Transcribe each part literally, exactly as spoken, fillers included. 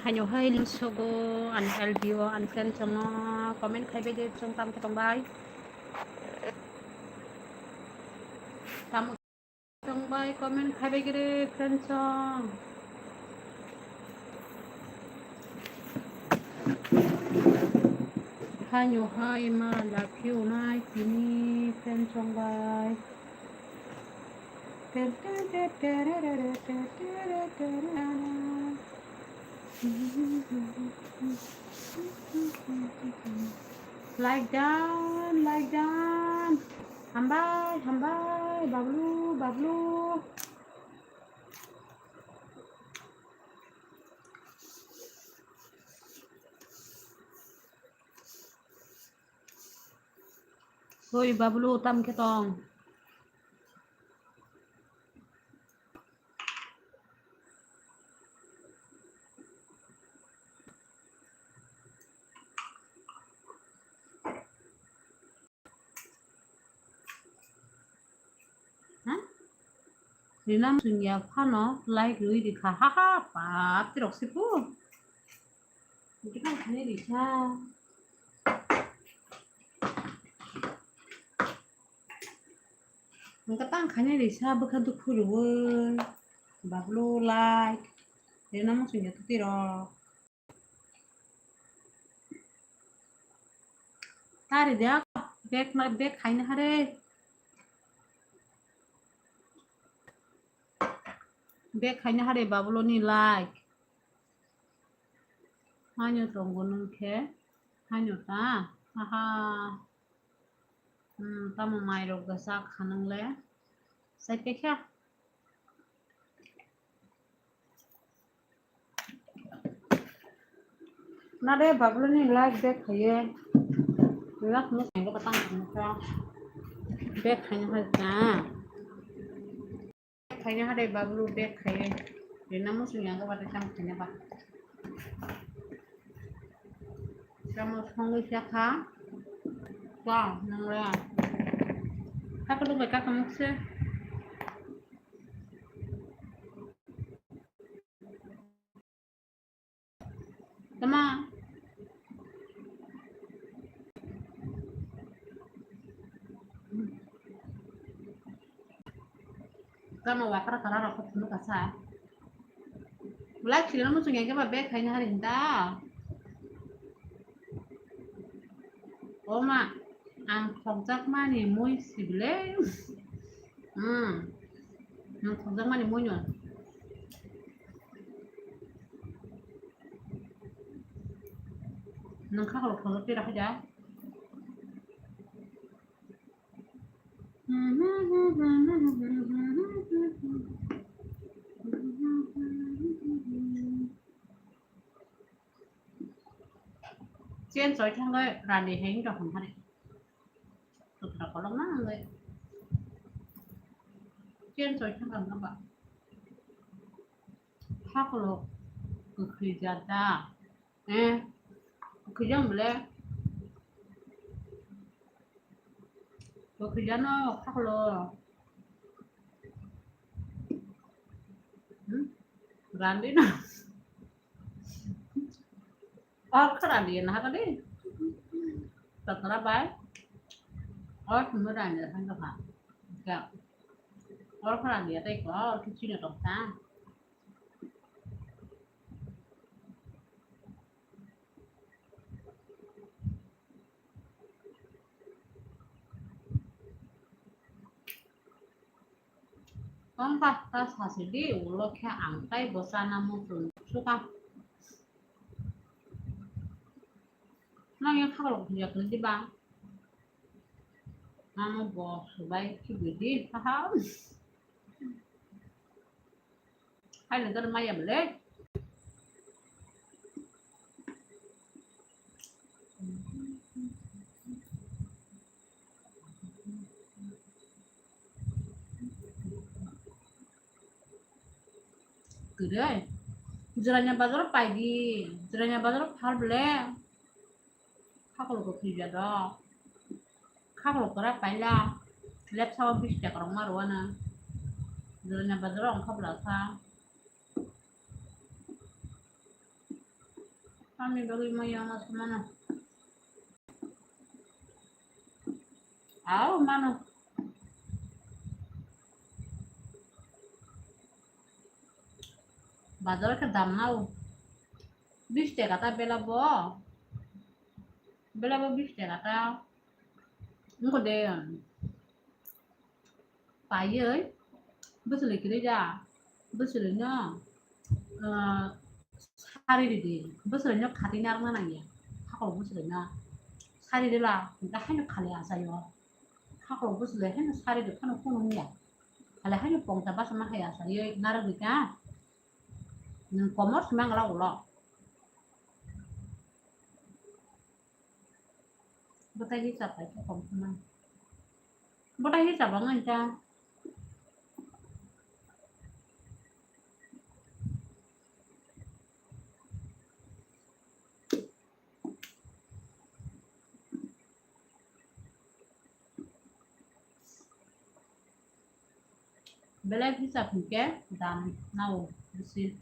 Haino hai limsogo ani L B O ani friend chongno comment khaibai de, chwng tam khe tongbai. Tamo tongbai comment khaibai gere friend chong. Haino hai ma love you nai tini friend chongbai. Like dan, like dan. Hambai, hambai, Bablu, Bablu. Hoi, Bablu, tam khe tong. Ha? Rina Muchungya phano like rwi rikha. Ha ha, pap, tirok sipu. Hingke tang khainai rikha. Hingke tang khainai rikha, bwkha dukhu rwui. Bablu like. Rina Muchungya tutirok. Tari dia, bek na, bek khaina hare. Bek khaina hare Babuloni like. Haino tongo nung khe, haino ta, aha. Hmm, tamo mairok da sak khanang le. Sai pekha. Nare Babuloni like bek khaye. Like mo sengo patang khaye. Bek khaye hai ta. Bek khaye hade Babulu bek khaye. Rina mo sungya ko bata cham khaye ba. Chamo songwi siya kha. Wow, nang ra. Kaka lu bai kaka mukse. Tama. Tama wakra kara rok phunuk kasa. Like sila mo sungya ke ba bek khaina hari hinta. O ma, ang khokjakmani mui sible. Hmm. Ang khokjakmani mui no. Nang kha kholo kholo tira haja. Chen choi thangoi rani heng rok hwn thani. Tutra kolok na hwnwi. Chen choi thang rok ba. Hakolok kwkhwi jata. Eh, kwkhwi jang bole. Kwkhwi jano hakolok. Hmm? Randi na. Or khara di na haka di. Takra bai. Or khumbu randi na haka ha. Ka. Or khara di tai ko or kichina tokta. Tongkha ta sasi di, ulo khe ang tai bwsana muchung suka. Nang yang khaklo khulya khuldi ba. Nang bo subai khibidi, haha. Hai le dar maya bele. Kwrwi. Jirania bazaro paidi. Jirania bazaro phar bele. Khaklo kwkhwija do. Khaklo kwrak paila. Lepsa o bish taka rok ma rwna. Jirania bazaro wngkha bwlasa. Tamni bagwi maya ma samano. Aw, mano. Bazar khe dam nao. Bish taka ta bela bo. Bela bo bish taka ta. Wngkha de. Paiwi bwswlwi kwrwi da, bwswlwino, ah, sari ridi, bwswlwino khatwi narwkna nangya, hakhoro bwswlwino sari rila, hwnkhe haino khali achaio, hakhoro bwswlwi haino sari rwphano phunukya, khali haino pongsa basa ma hai achaiwi narwk rikha, nwng komor se mangala ulo. Bwtai hisab bai khe kom khna. Bwtai hisab ang nang kha. Belai hisab hinkhe dam nao bisi.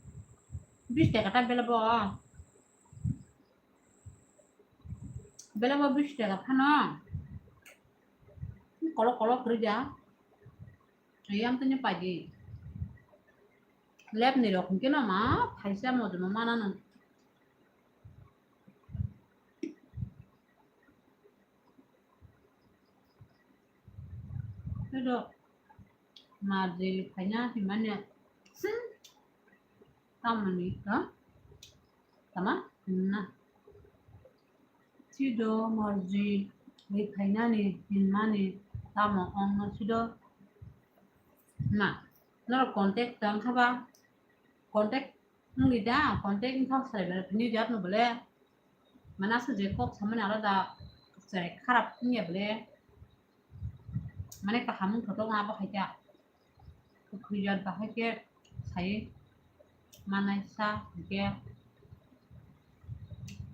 Bish taka ta belai bo. Belai bo bish taka phano. Kolok kolok kwrwi da. Yang tini paidi. Lab ni rok hinkhe no ma phaisa mojono mana no. Edo. Marjil phaina hinmani, hmm, tamoni, ha? Tama? Na. Sido marjil ri phainani hinmani tamo ongno sido. Na. Norok contact tang khaba. Contact wngwi da, contact wngkha sai bele phini jat no bele. Mana se je kok samani alada chai kharap wngya bele. Mane kaham wngthotok ma bahai khe. Kwkhwi jat bahai khe sai manai sa hwnkhe.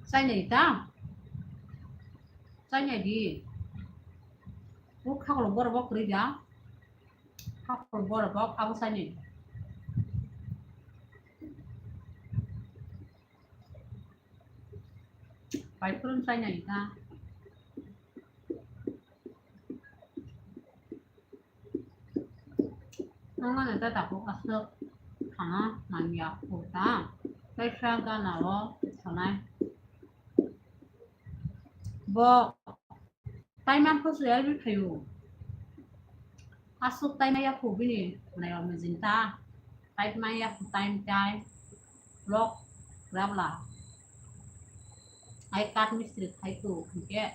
Chainai ta? Chainai di. O khaklo borok bo kwrwi da. Khaklo borok bo abo chainai. Pai phuru chainai ta. Ang ano ta tabuk aswk thana nangya kho ta. Kaisa gana o sanai. Bo taima phusri albi phaio. Aswk taima yakho bini nai o mijing ta. Taima yakho time time. Lok rabla. Ai kat mistri khai tu hingke.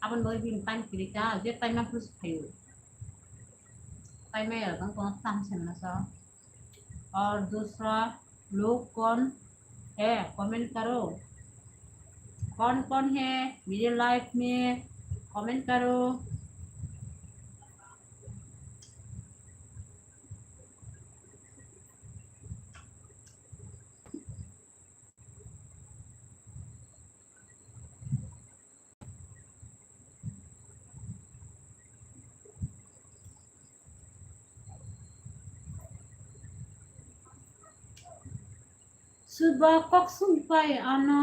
Abon boi bini time kiri ta je taima phusri phaio. Taima ya dong kono tam sen na sa. और दूसरा लोग कौन है, कमेंट करो। कौन कौन है मेरे लाइफ में, कमेंट करो। Suba kok sung pai ana.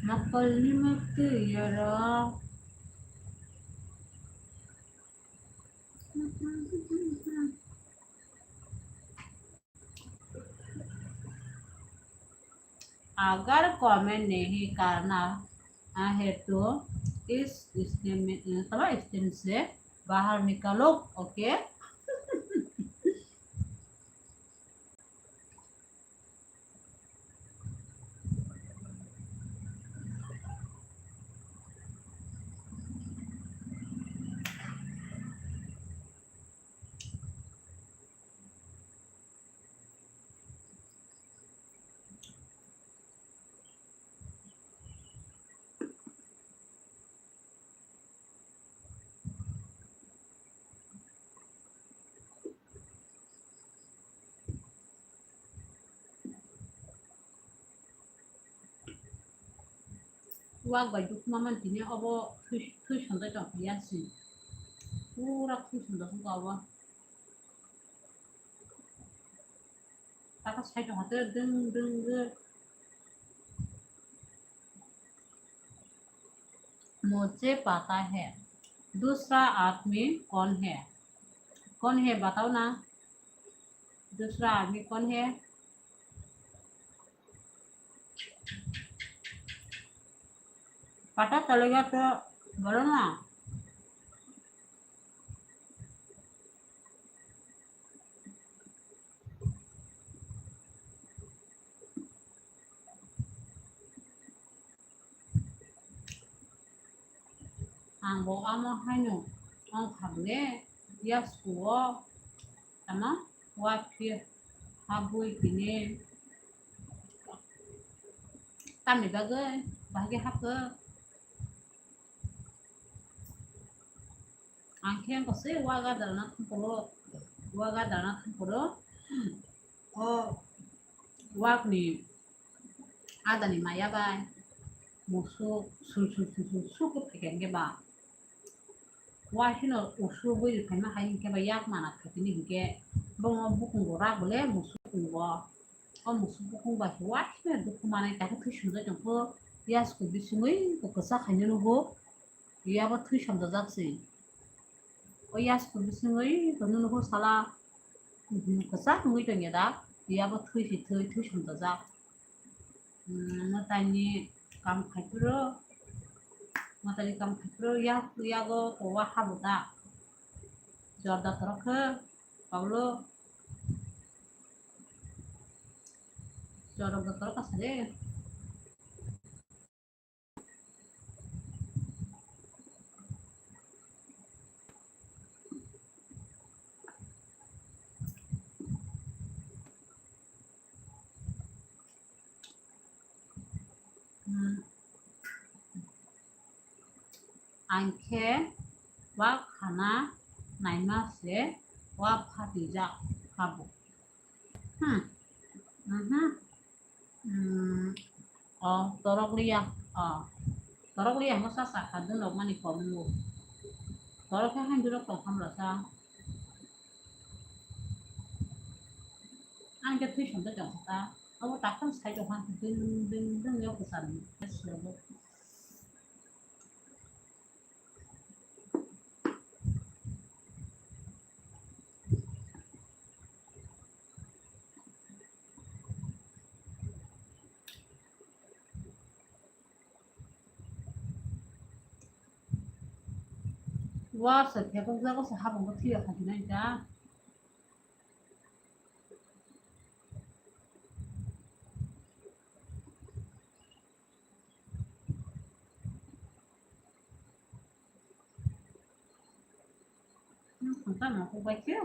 Mokol ni mak tu yara. अगर कमेंट नहीं करना है तो इस स्क्रीन में, अ, थोड़ा स्क्रीन से बाहर निकलो, okay? Wak bai dukma man tini obo thui, thui sonjak tong phiya si. Pura thui sonjak wngkha obo. Tak Side o hate ding ding ding. मुझे पता है। दूसरा आदमी कौन है? कौन है बताओ ना। दूसरा आदमी कौन है? पता चलेगा तो बोलो ना। Ang bo amo haino wng kha bole, ya school o tamo wa phi habwi tini tamni bagwi bahai khe hapkha. Ang khe wngkha se wa gadalna thangphuru, wa gadalna thangphuru, o wakni adani maya bai musuk sul sul sul sul suk khe phaikha hinkhe ba. Wa hino usuk bui rwphaima hai hinkhe ba yak mana khaitini hinkhe bongno bukungo rak bole musuk kungo. O musuk bukung bai khe wa hino dukhu manai khe thwi sumjak tongkho ya school bisingwi kwchak khaina nugo. Yabo thwi samjajak se. O ya school bisingwi to nunu sala, mhm, kwchak wngwi tongya da. Yabo thwi si thwi, thwi samjajak. Hmm, mwtaini kam khaipuro, mwtaini kam khaipuro ya, yago kowa habo da. Jorda torokhe, Paulo. Jorda torokhe sare. Hmm. Ang khe wa khana naima se wa phatijak habo. Hmm. Mhm. Hmm. O, torok liya. O. Torok liya hwnba sa sakha dun rok mani kom nung. Torok khe hain durok tong kham rasa. Ang khe thui somde tong kha. Abo takham sai tong kha ding ding ding yok kwcham. Wa se phekok jago se habang bo thwiya kha hinai ta. Nung khungsa mokok bai khe.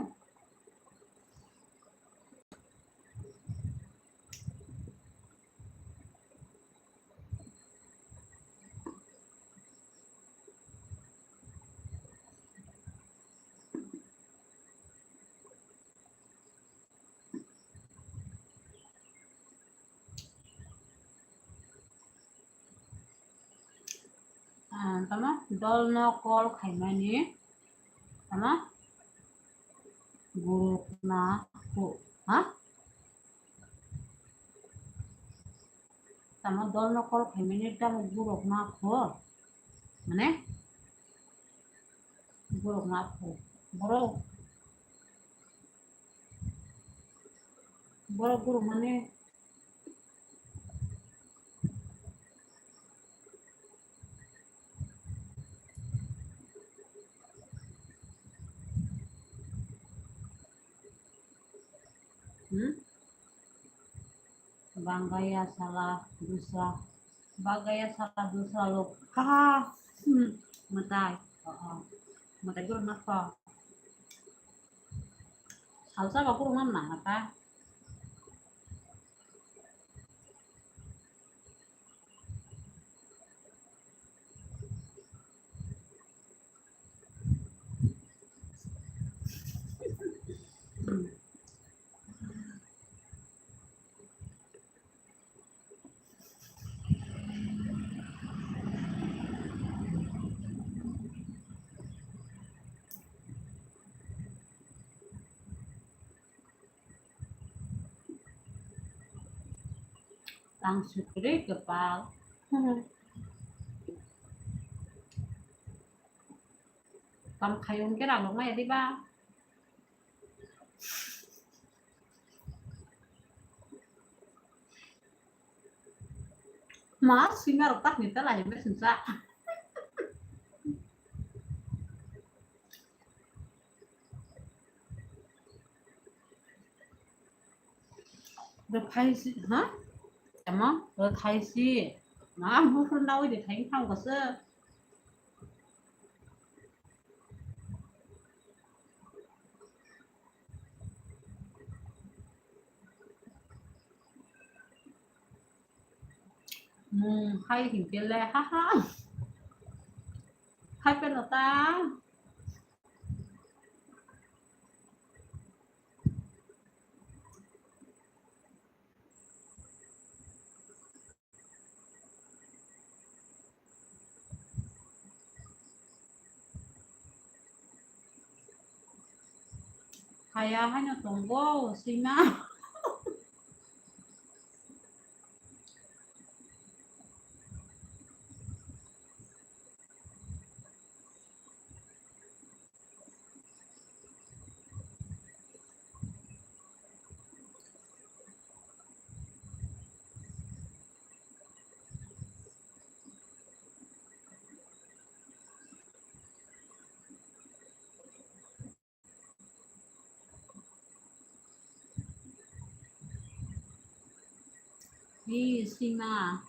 Ah, tama dolno call khaimani, tama gurukna khu, ha? Tamo dolno call khaimani tamo gurukna khu, mane gurukna khu, borok, borok guruk mane. Hmm? Bang gaya sala dusra, bang gaya sala dusra log. Ha, ha. Hmm. Matai. Oh, oh. Matai guruk na kho. Salsa ba guruk na na ta. Tang sukri kwpal. Kam khaiyung khe rang rok maya diba? Ma, swima rok tak ni ta lai me sungsa. Rwphaisi, ha? Tamo, rwphaisi. Ma, buphuru nawi de thai thang ko se. Hmm, hai hinkhe le, ha ha. Hai peno ta. Haya haino tongo, swima. Hi, swima.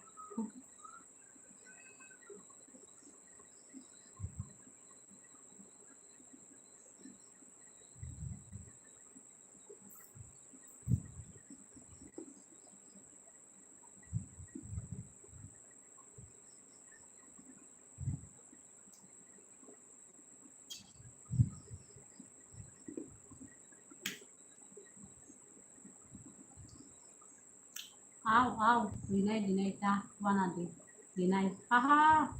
Au, au, dinai, dinai, ta, wana di, dinai, ha, ha.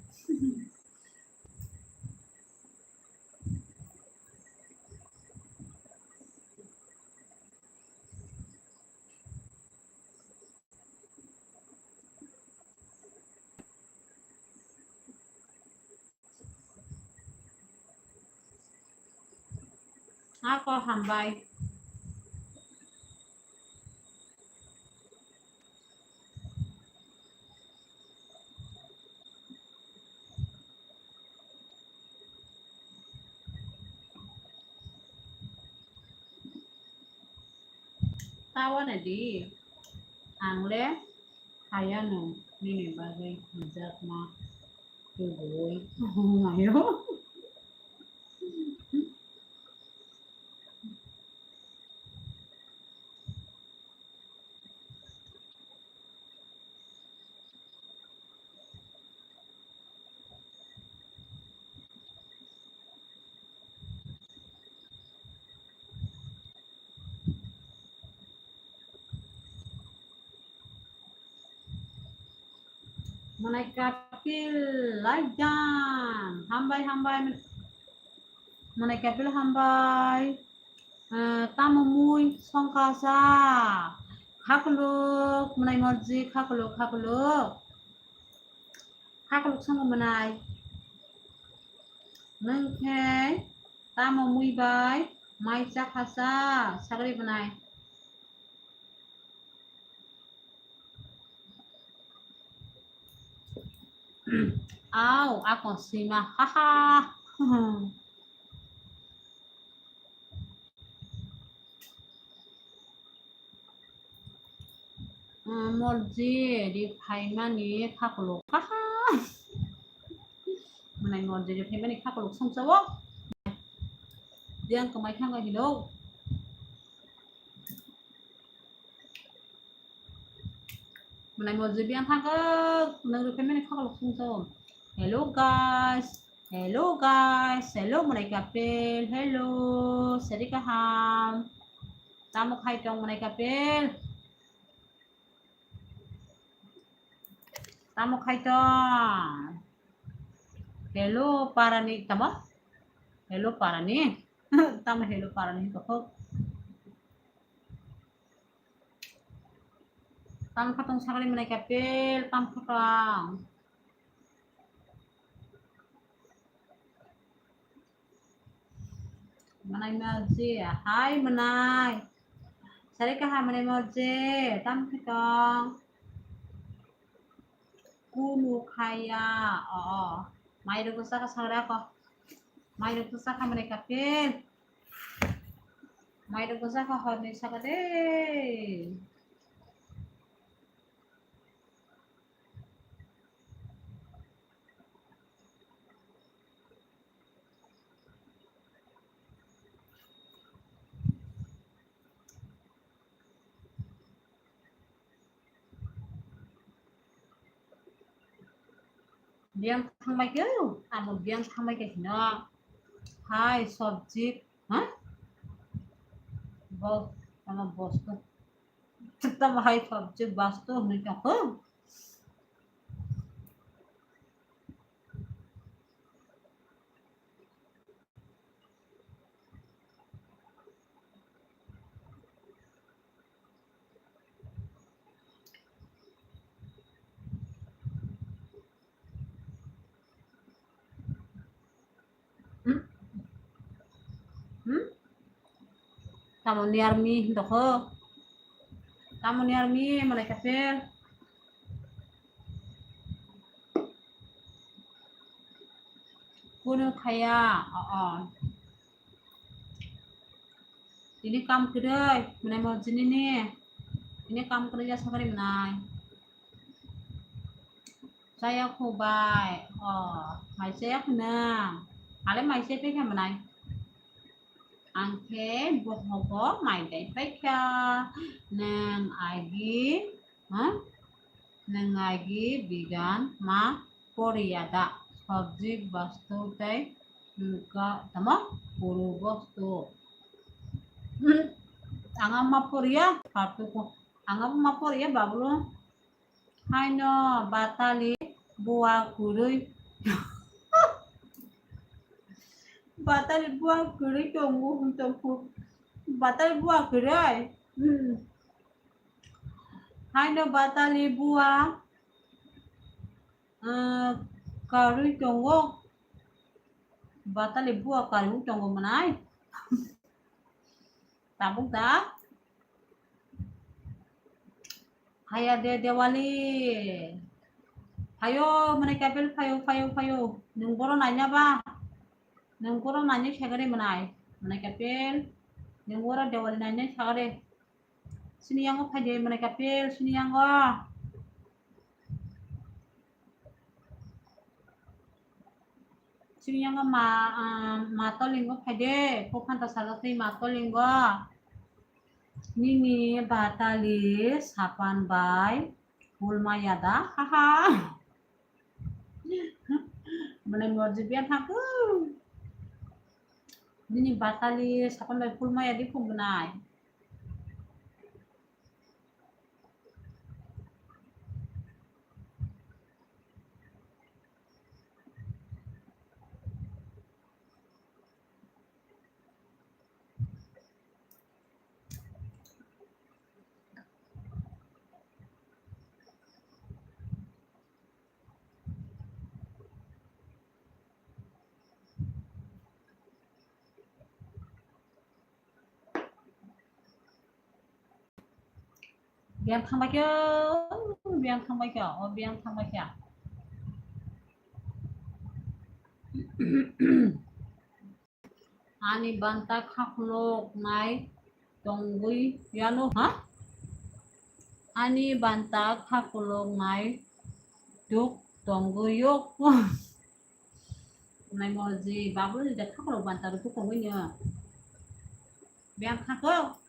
Ako hambai. Tawa na di. Ang le hayano nini bagwi hwnjakma tubui. Mayo. Mwnai Kapil, like done. Hambai, hambai. Mwnai Kapil, hambai. Eh, tamo mui songkha sa? Khakuluk, mwnai Morji, khakuluk, khakuluk. Khakuluk songkha mwnai. Nwng khe tamo mui bai mai chakha sa? Sagri mwnai. Au, ako swima, ha ha. Ah, Morji ri phaimani khakuluk, ha ha. Mwnai Morji ri phaimani khakuluk songchao. Diang kwmai thango hino. Mwnai Morji biang thango, nang rwphaimani khakuluk songchao. Hello guys, hello guys, hello Mwnai Kapil, hello, sari kaham. Tamo khai tong Mwnai Kapil? Tamo khai tong? Hello parani, tamo? Hello parani? Tamo hello parani kok? Tam khatong sakali manai kapil, tam khatong. Manai moje, hai manai. Sari kaha manai moje, tam khatong. Kunu khaya, o, o. Mairok saka sakra ko. Mairok saka manai kapil. Mairok saka horni saka de. Biyang thangbai khe, amo biyang thangbai khe hino. Hai, sobji, ha? Bo, ano bosto. Tamo hai sobji basto hinwi tongkho. Hmm? Hmm? Tamo near me dokho. Tamo near me malai kapil. Kunu khaya, o, o. Tini kam kwrwi, mwnai mo jinini. Tini kam kwrwi ya sakari mwnai. Chaya khubai, o, mai chaya khuna. Ale mai chaya pekha mwnai. Ang khe bohogo mai dai paikha. Nwng agi, ha? Nwng agi bigan ma poriya da? Sobji bosto tei, mm, ka-, tamo? Kunu bosto. Hmm. Ang ma poriya, kartuko. Ang ma poriya, babulu. Haino batali bua kwrwi. Batali bua kwrwi tongo, tongkhu. Batali bua kwrwi. Hmm. Haino batali bua, ah, karwi tongo. Batali bua karwi tongo mwnai. Tabuk da? Haya de Dewali. Phayo, mane kapil phayo, phayo, phayo. Nwng boro naina ba? Nwng boro naina sagare mwnai. Mane kapil. Nwng boro Dewali naina sagare. Sini yango phai de, mane kapil, sini yango. Sini yango ma, ah, ma tolingo phai de, ko phanta salo tei ma tolingo. Nini batali sapan bai phul maya da, haha. Mane morji biya thaku. Nini batali sapan bai phul maya di phung gnai. Biyang thangbai khe, biyang thangbai khe, o biyang thangbai khe. Ani banta khakulok nai tongwi yano, ha? Ani banta khakulok nai duk tongwi yok. Nai mo ji babul ni da khakulok banta duk tongwi no. Biyang khako.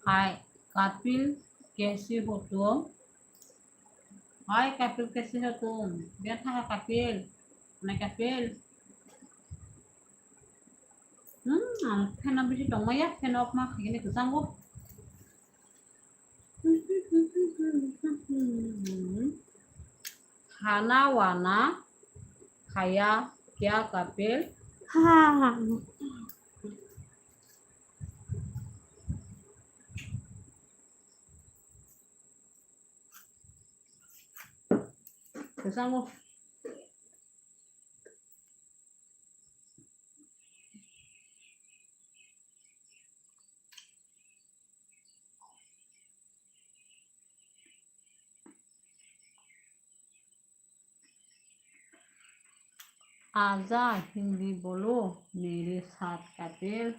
Hi, Kapil, kaise ho tum? Hi, Kapil, kaise ho tum? Biya thaka Kapil, na Kapil? Hmm, ang fan o bisi tongmaya, fan off ma khaikhe kwchango. Khana wana khaya kya Kapil? Ha. Kwchango. आजा हिंदी बोलो मेरे साथ Kapil.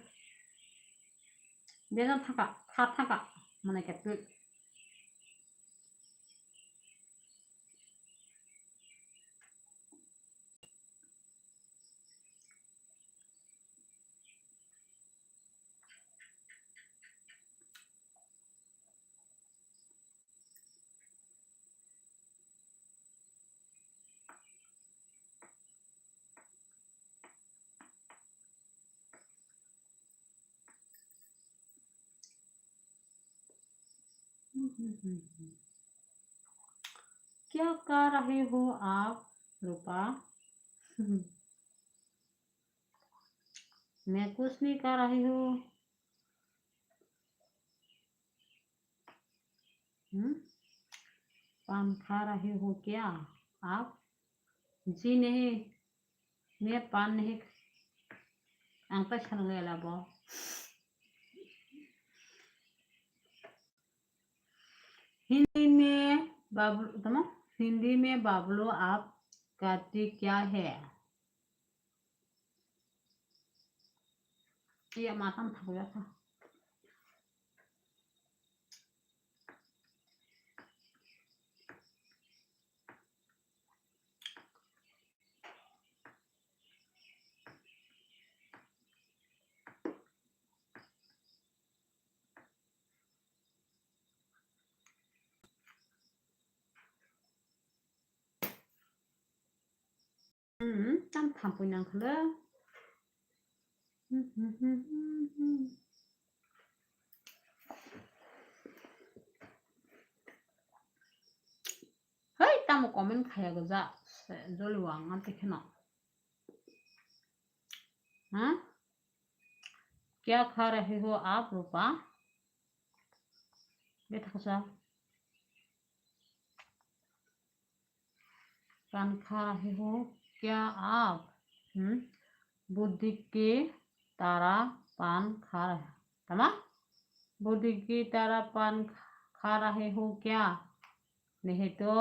Bena thaka, tha thaka, mane Kapil. क्या कर रहे हो आप रूपा? मैं कुछ नहीं कर रही हूँ। हम्म? पान खा रहे हो क्या आप? जी नहीं, मैं पान नहीं ख-, ang ta sanong ya labo. Hindi में बाबलू, तमा? हिंदी में बाबलू आप करती क्या है? Iya, matang thago ya kha. Hmm, tam thampui nang khala. Hei, tamo comment khaya goja, joli wang am te kheno. Ha? क्या खा रहे हो आप रूपा? Beta kasa. पान खा रहे हो क्या आप? हम्म? बुद्धि की तरह पान खा रहे, तमा? बुद्धि की तरह पान खा रहे हो क्या? नहीं तो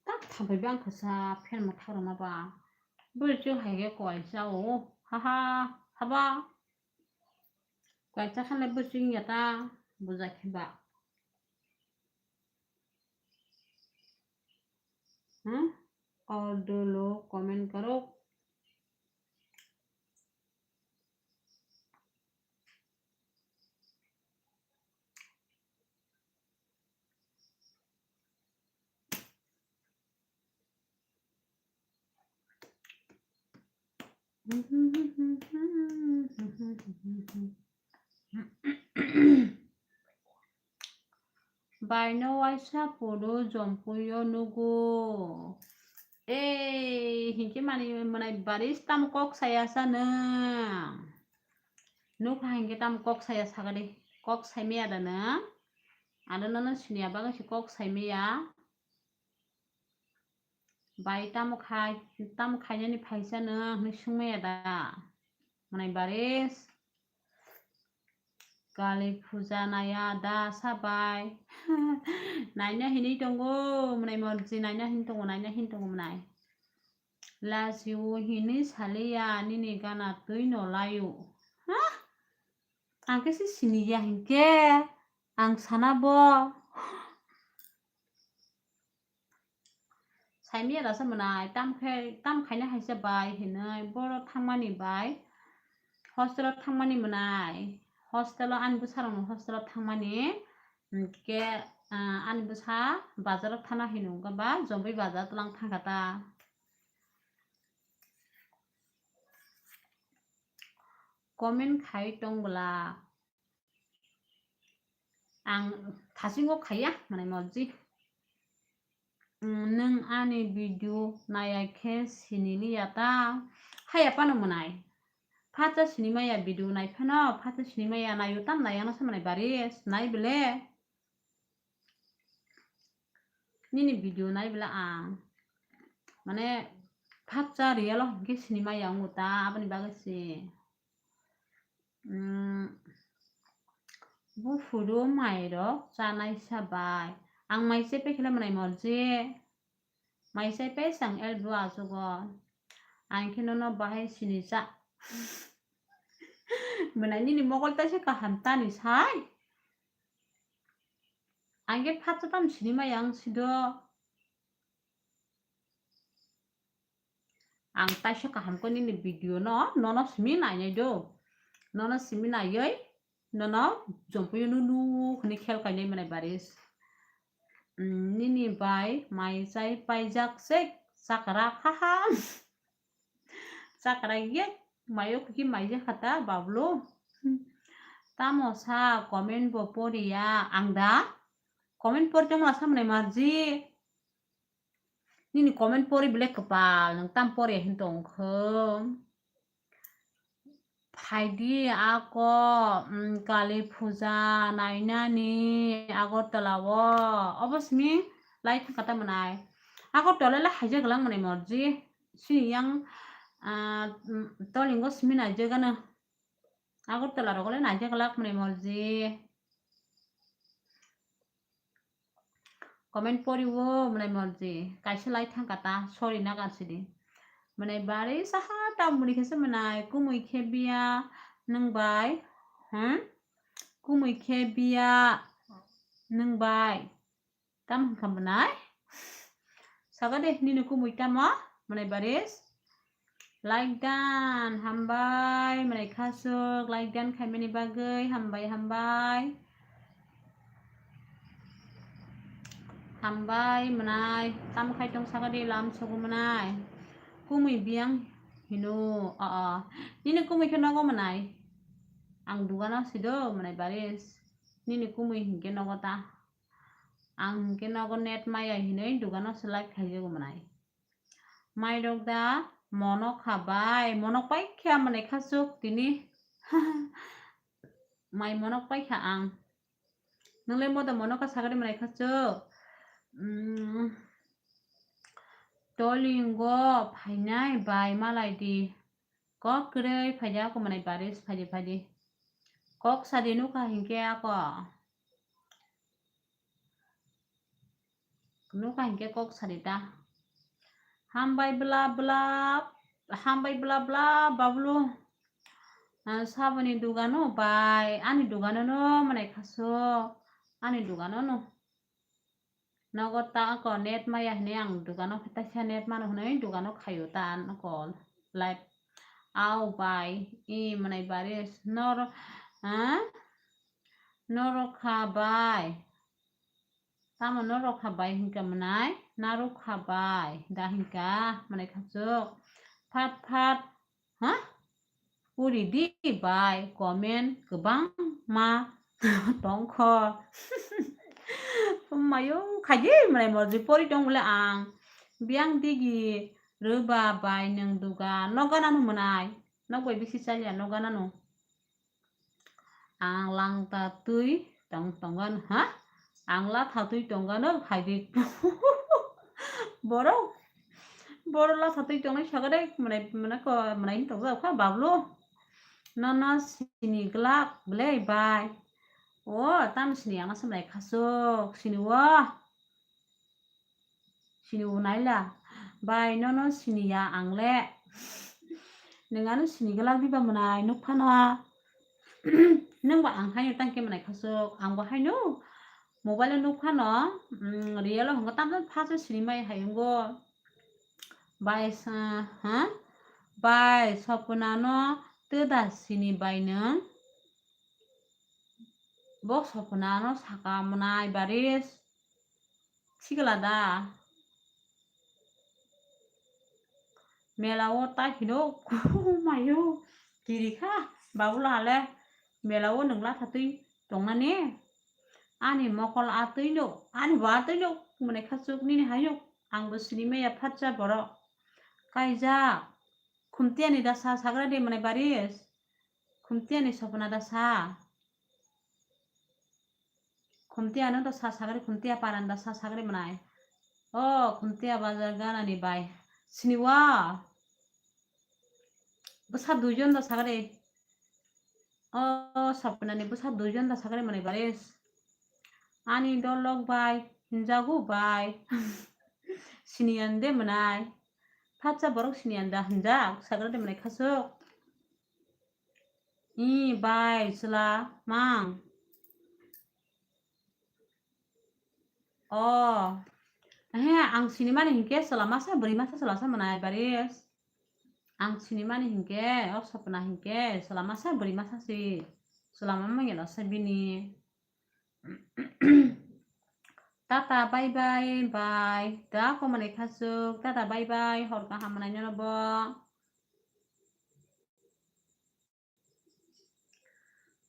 Tak thabai bang kasa fan ma tharo ma ba. Bwrwi chwng hai khe koi cha o. Ha ha, haba. Koi cha khan le bwrwi chwng ya ta, bujai khe ba. Hmm? Or do lo comment karo. Baino waisa photo jompuio nugo. Ei, hinkhe mani mwnai baris tamo kok saya sa nwng. Nukha hinkhe tamo kok saya sagadi. Kok saimaya da nwng. Ano nono siniya bagwi se kok saimaya. Bai tamo khai, tamo khainani phaisa no hwnwi swngmaya da? Mwnai baris. Kali puja naya da sabai? Naina hinwi tongo, mwnai morji, naina hin tongo, naina hin tongo mwnai. Lasiu hinwi saliya, nini gana twi no layu. Ha? Ang khe se siniya hinkhe, ang sana bo. Saimaya rasa mwnai, tam khe, tam khaina haisa bai hinwi, boro thangmani bai, hostel o thangmani mwnai, hostel o ani bwsarokno hostel o thangmani, hinkhe, ah, ani bwsa bazar o thana hinwi wngkha ba, Jombai bazar twlang thangkha ta. Comment khai tong bwla. Ang thasingo khaiya, mwnai morji. Mm, nwng ani video naya khe siniliya ta? Haya phano mwnai. Phatsa sinimaya video nai phano, phatsa sinimaya nayo tam nayano se mwnai baris, nai bele. Nini video nai bele ang. Mane phatsa real o hinkhe sinimaya wngo ta, aboni bagwi se. Mm, buphuru mairok chanai sabai. Ang mai se pekhle mwnai morji. Mai se pesang el bu achugo. Ang khe nono bahai sini cha. Mwnai nini mokol ta se kaham tani sai. Ang khe phatsa tam sinimaya ang sido. Ang taisa kaham khe nini video no, nono simi nainai do. Nono simi naiwi, nono jompuyo nunu hwnwi khel kainai mwnai baris. Mm, nini bai mai chai paijak se chakra, haha. Chakra ye mayo kiki maijak khata bablu. Tamo sa comment bo poriya ang da. Comment porjak masa mwnai marji. Nini comment pori bile kwpal, nwng tam pori hin tong kho. Phaidi ako, mm, Kali puja nainani Agartala o. Obo simi lai thangkha ta mwnai. Agartala le haijak lang mwnai morji. Sini yang, ah, mm, tolingo simi naijak ano. Agartala rogo le naijak lak mwnai morji. Comment pori o mwnai morji. Kaisa lai thangkha ta, sorry nagan sidi. Mwnai bari saha ta muni khe se mwnai, kumui khe biya nwng bai. Hmm? Kumui khe biya nwng bai. Tam hwnkha mwnai? Saga de, nini kumui tamo? Mwnai baris? Like dan, hambai, mwnai khasuk, like dan khaimani bagwi, hambai, hambai. Hambai, mwnai, tam khai tong saga de, lam sogo mwnai. Kumui biyang hino, a, a. Nini kumui khe nogo mwnai? Ang dugano sido, mwnai baris. Nini kumui hinkhe nogo ta. Ang hinkhe nogo net maya hinwi dugano se live khaijago mwnai. Mairok da monok kha bai, monok paikha mwnai khasuk tini. Mai monok paikha ang. Nwng le moda monok kha sagari mwnai khasuk. Mm. Tolingo phainai bai malai di. Kok kwrwi phaidi ako mwnai baris phaidi phaidi. Kok sadi nukha hinkhe ako. Nukha hinkhe kok sadi ta. Hambai bla bla, hambai bla bla bablu. Ah, saboni dugano bai, ani dugano no mwnai khaso, ani dugano no. Nogo ta ako net maya hinwi ang dugano khe taisa net mano hinwi dugano khaio ta nokol live. Au bai, i mwnai baris nor, ha? Norok kha bai. Tamo norok kha bai hinka mwnai? Narok kha bai da hinka mwnai khasuk. Phat phat, ha? Puri di bai comment kwbangma tongkho. Mayo khaidi mwnai morji pori tong bole ang. Biyang digi rwba bai nwng duga nok gana no mwnai. Nok bai bisi chaliya nok gana no. Ang langta twi tong tonggan ha? Ang latha twi tonggan o khaidi. Borok Boro latha twi tongnai saga de, mwnai, mwnai ko, mwnai wng tong jak kha, Bablu. Nono sini glak, ble bai. O, tamo sini ang asa mwnai khasuk, sini o. Sini o naila. Bai, nono sini ya ang le. Nwng ano sini glak diba mwnai, nuk phano. Nwng ba ang haino tang khe mwnai khasuk, ang bo haino. Mobile o nuk phano, mm, real o hwngo, tamo phano sini mai hai wnggo. Bai sa, ha? Bai, Sopna no twda sini bai nwng. Bo Sopna no saka mwnai baris. Sikla da. Mela o ta hino kumayo. Kiri kha, Babula le. Mela o nwng latha twi tongnani. Ani mokol a twi no, ani bo a twi no, mwnai khasuk nini hai no. Ang bo sini maya phatsa borok. Kaijak. Khumtiani da sa sagra de mwnai baris. Khumtiani Sopna da sa. Khumtia no da sa sagri, Khumtia paran da sa sagri mwnai. O, Khumtia bazar ganani bai. Sini wa. Bwsa duijon da sagri. O, Sopnani bwsa duijon da sagri mwnai baris. Ani dolok bai, hinjago bai. Sini ande mwnai. Phatsa borok sini anda hinjak, sagri de mwnai khasuk. I bai, chwla mang. O. He, ang sinimani hinkhe chwla masa, bwrwi masa chwla sa mwnai, baris. Ang sinimani hinkhe, o Sopna hinkhe, chwla masa, bwrwi masa si. Chwla mama mangya sa bini. Tata, bye bye, bye. Da komani khasuk, tata, bye bye, hor kaham mwnai nono bo.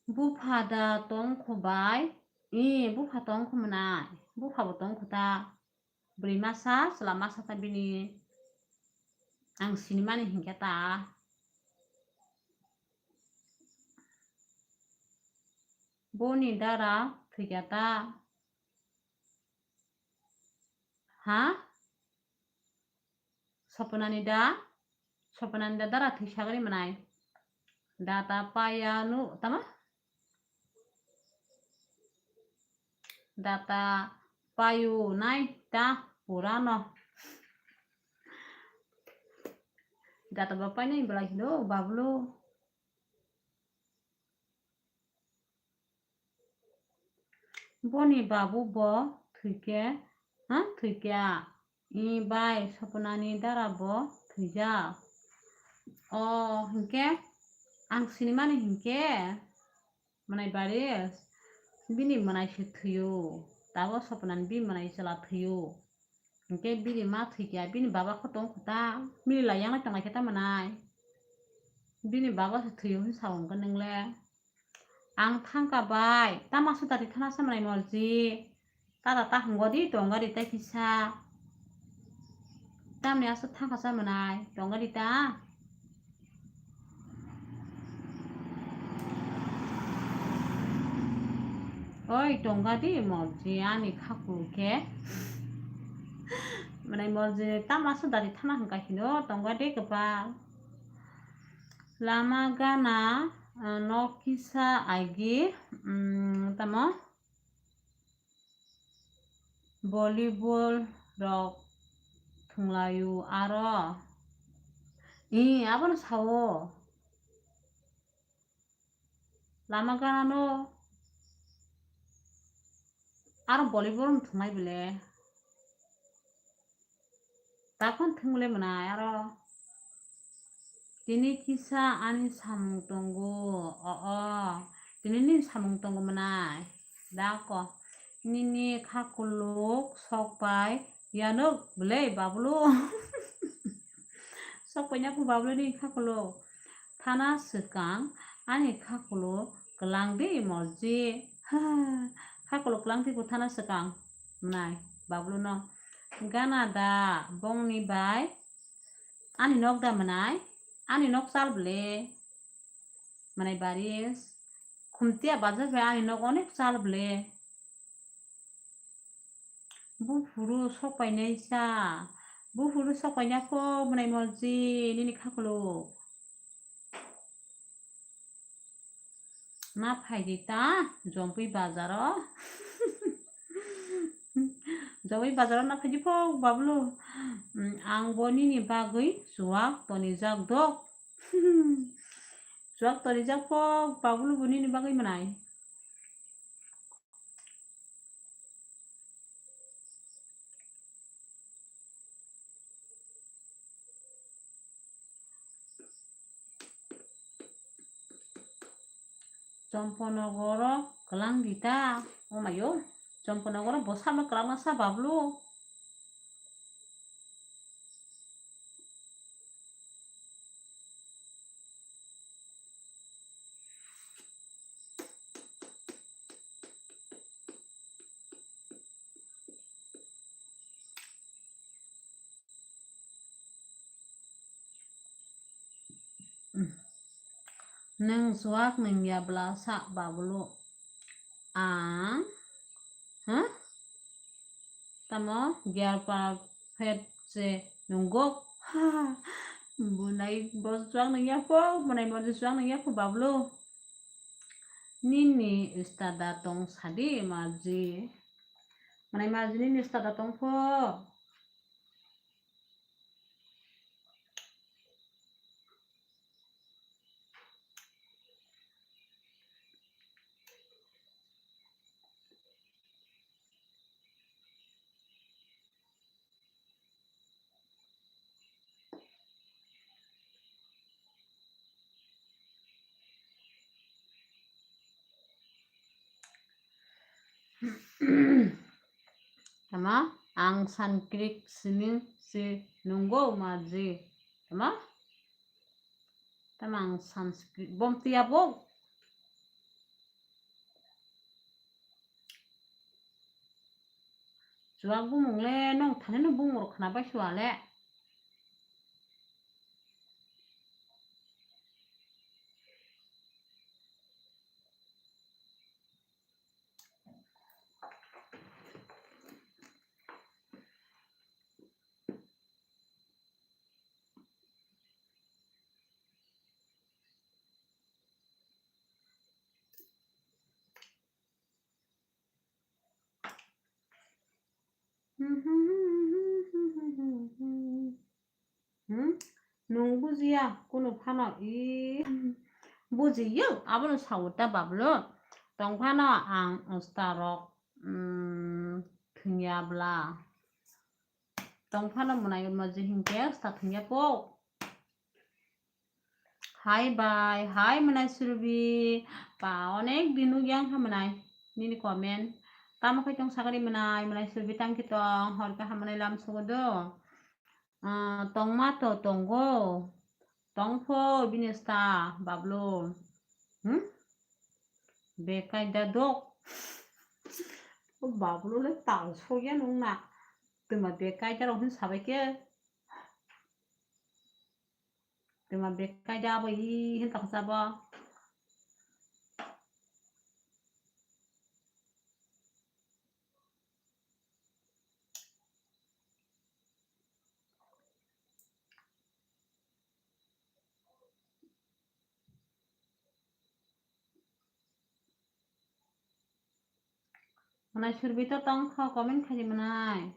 Bupha da tongkho bai? I, bupha tongkho mwnai. Bupha bo tongkho ta. Bwrwi masa, chwla masa ta bini. Ang sinimani hinkhe ta. Boni dara thwikha ta. Ha? Sopnani da, Sopnani da dara thwi sagri mwnai. Da ta paya nu, tama? Da ta payu nai ta purano. Da ta ba painai belai hino, Bablu. Boni babu bo thwikhe, ha, thwikha. I bai, Sopnani dara bo thwijak. O, hinkhe ang sinimani hinkhe mwnai baris, bini mwnai se thwiyo. Tabuk Sopnani bini mwnai chwla thwiyo. Hinkhe bini ma thwikha, bini baba kho tongkho ta, bini lai yanglai tonglai khe ta mwnai. Bini baba se thwiyo hwn sao hwnkhe nwng le. Ang thangkha bai, tamo aswk dati thana sa mwnai morji. Tata ta hwngo di, tongo di tei kisa. Tamni aswk thangkha sa mwnai, tongo di ta. Oi, tongo di morji, ani khakulu khe. Mwnai morji, tamo aswk dati thana hwnka hino, tongo di kwpal. Lama gana, ah, nok kisa agi, mm, tamo volleyball rok thwnglaio aro. Ee, abono sao. Lama gana no aro volleyball rok thwnglai bele. Takon thwngle mwnai aro. Tini kisa ani samung tongo. O, o. Tini nini samung tongo mwnai. Dako. Nini khakuluk sok pai. Yanuk bwlai babulu. Sok pai nyaku babulu ni khakuluk. Thana swkang ani khakuluk kwlang di morji. Ha, khakuluk kwlang di bo thana swkang. Mwnai babulu no. Gana da bongni bai. Ani nok da mwnai, ani nok chal bwle. Mwnai baris, khumtiya bazar bai ani nok onek chal bwle. Buphuru sok painai sa, Buphuru sok paina pho, mwnai morji, nini khakhuluk. Na phaidi ta, Jompui bazaro. Jompui bazaro na phaidi pho, Bablu. Mm, ang bo nini bagwi chuwak tonijak dok. Chuwak tonijak pho, Bablu bo nini bagwi mwnai. Chomponogoro kwlang di ta. Omayo, Chomponogoro bwsano kwlangma sa Bablu. Nwng chuwak nungya bwla sa Bablu. Ang, huh? Tamo gyar para phet se nunggo. Bunai bo chuwak nungya pho, bunai bo chuwak nungya pho Bablu. Nini stada tong sadi marji. Mwnai marji nini stada tong pho. Tama ang sankrik sining si nunggo maji. Tama? Tama ang sanskrit bom tiya bo. Chuwak bumung le nong thani no bumung rok khna bai suwa le. Hmm? Nwng bujiya kunu phano, i, bujiyo, abono sao ta Bablu. Tong phano ang usta rok, mm, thwngya bwla. Tong phano mwnai maji hinkhe usta thwngya po. Hi bai, hi mwnai Surbi. Pa onek din nukya wngkha mwnai nini comment. Tamo khe tong sakani mwnai, mwnai Surbi tangkhe tong, hor khe hamani lam sugo do. Ah, tongma to tongo. Tongpho bini sta Bablu. Hmm? Bekai da dok. O Bablu le tal sogya nung na. Tuma bekai da rok hin sabai ke. Tuma bekai da abo hi hin tak sabo. Mwnai Surbi to tong kho, comment khaidi mwnai.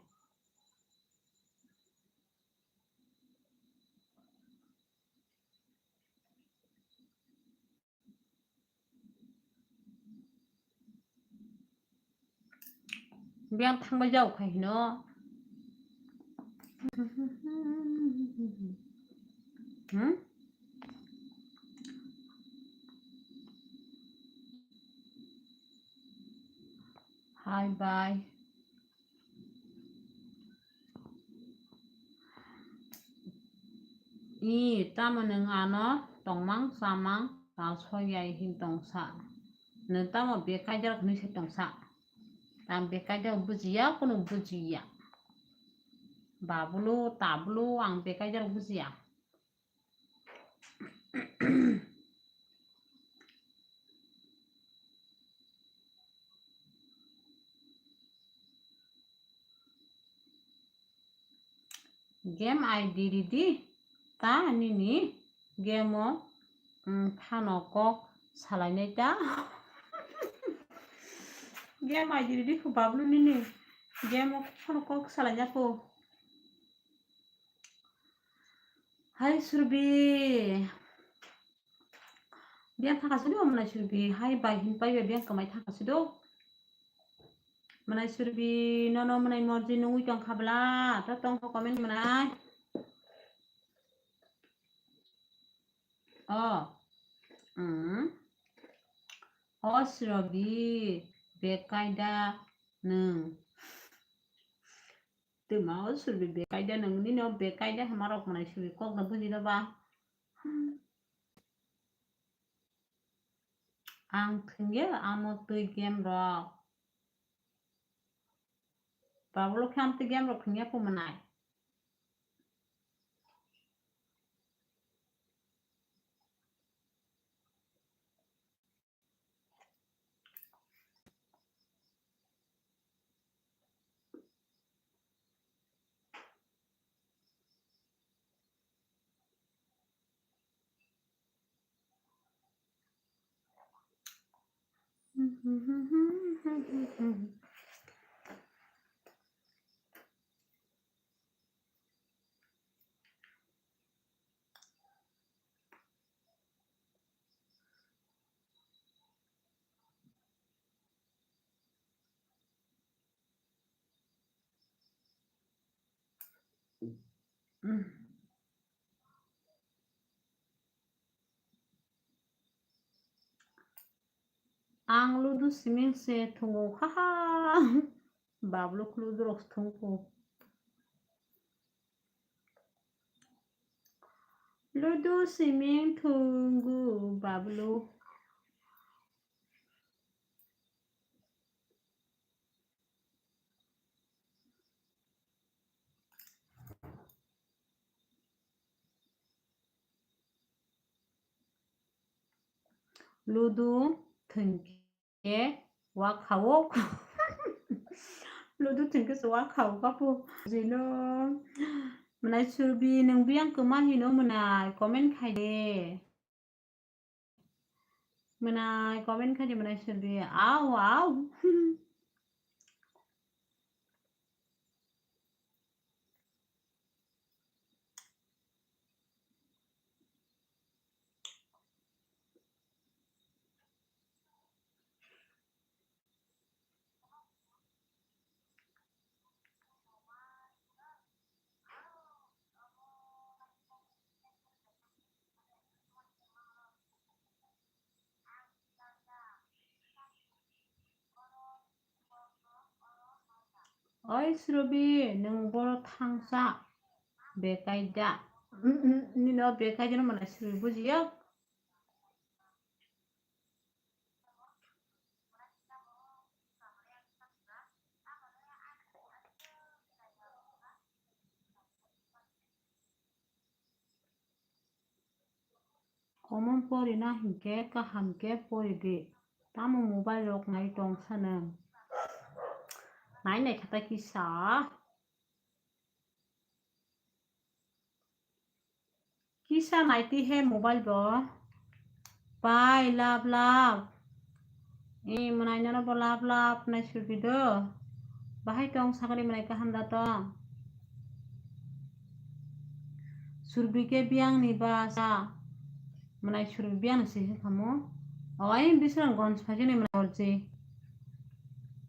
Biyang thangbai jao khai hino. Hmm? Hi, bye. I, tamo nwng ano tongmang chamang tal soyai hin tongsa. Nwng tamo bekaidar hinwi se tongsa. Ang bekaidar bujiya, kunu bujiya. Babulu, tabulu, ang bekaidar bujiya. Game I D ridi ta nini game o, mm, phano kok salainai ta. Game I D ridi khu Bablu nini game o phano kok salainai khu. Hai Surbi. Biang thaka sido manai Surbi. Hai bai hin pai biang kamai thaka sido. Manai Surbi, nono manai morji nungwi tong khabla, to tong kho comment manai. O. Mm. O Surbi, bekaida nung. Tuma o Surbi bekaida nung, nini o bekaida hamarok manai Surbi kok da buji da ba. Ang thwngya amo twi game rok. Bablo khe amtwi game rok thwngya phumanai. Ang ludu siming se thungo kha ha. Bablo khludu rok thungkho. Ludu siming thungo Bablo. Ludu thwngkhe wa khawo. Ludu thwngkhe se wa khawo kapo. Jino mwnai Surbi, nung biyang kwma hino mwnai, comment khai de. Mwnai comment khai de mwnai Surbi. Au, au. Oi Surbi, nwng boro thangsa bekai da? Mm, mm, nini o bekai da no mwnai Surbi, bujiya? Comment pori na hinkhe kaham khe pori di. Tamo mobile rok nai tong sa nwng? Nai nai kha ta kisa. Kisa naiti he mobile bo. Pai love love. E mwnai nono bo love love nai Surbi do. Bahai tong sakani mwnai kaham da tong. Surbi khe biyang ni ba sa. Mwnai Surbi biyang ni se he khamo. Oi Bisramganj phaikhe ni mwnai morji.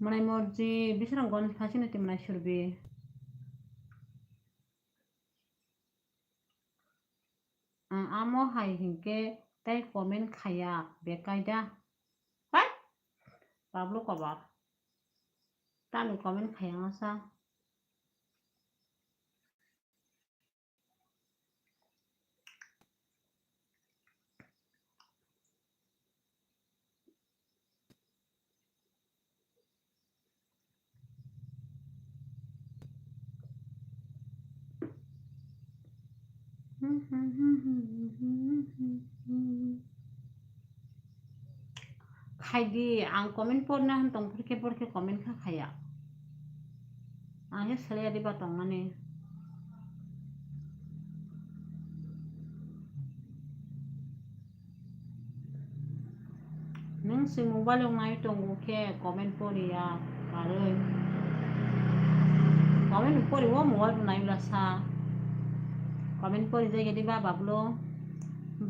Mwnai morji Bisramganj phaikhe ni mwnai Surbi. Ang amo hai hinkhe tei comment khaiya bekai da. Hai! Bablu kobar. Tamo comment khaiya ngasa. Khaidi, ang comment porna han tong phurkhe porkhe comment kha khaya. Ang he salai diba tongmani. Chwng mobile rok nai tongo khe comment pori ya karwi. Comment pori o mobile rok nai bwla sa. Comment pori jai gedi ba bablo.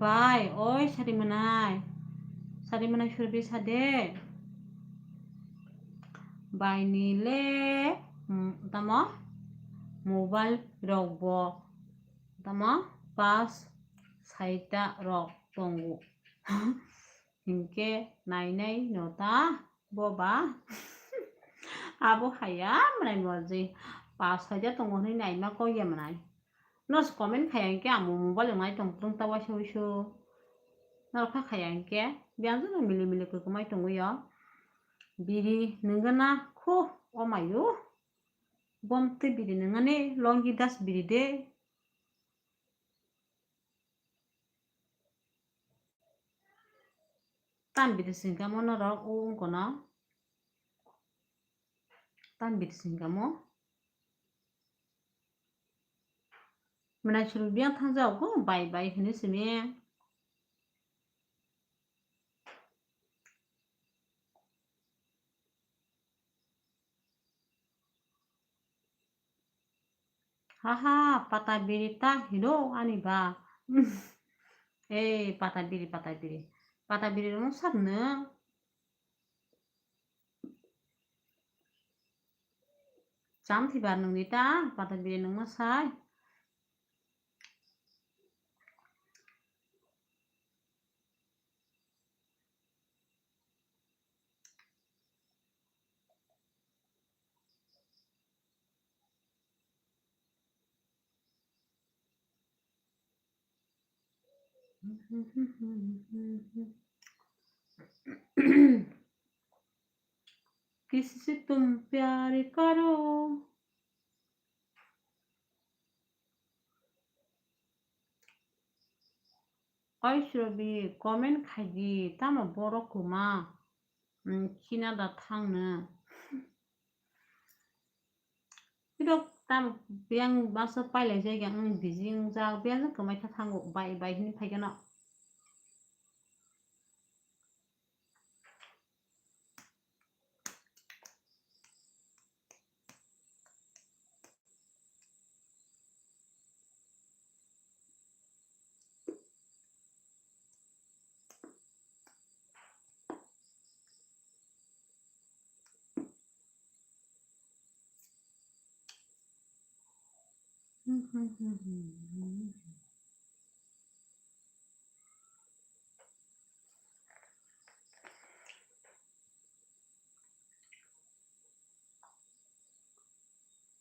Bai, oi sari manai. Sari manai surbi sade. Bai ni le, mm, tamo mobile rok bo tamo pas saita rok tongo. Hinkhe nainai no ta bo ba. Abo haya mwnai morji. Pas hoja tongo hwnwi naima kok ya mwnai. Nos comment khaya hinkhe amo mobile rok nai tong tong ta waisa wisu. Norok kha khaya hinkhe biyang jono mili mili kwkwmai tongwi yo. Biri nungana khu o mayu. Bom twi biri nungani longi das biri de. Tam bidi singkamo norok o wngkona. Tam bidi singkamo. Mwnai suru biyang thangjago bai bai hwnwi simi. Haha, pata biri ta hino ani ba. Eh, pata biri, pata biri. Pata biri rong sar no. Cham thibar nungni ta, pata biri nungma sai. किसी से तुम प्यार करो। Oi Surobi, comment khaidi, tamo borok kwma, mm, khina da thangno. Biyang masa pailai jai ang busy wngjak, biyang kwmai kha thango, bai bai hwnwi phai gano.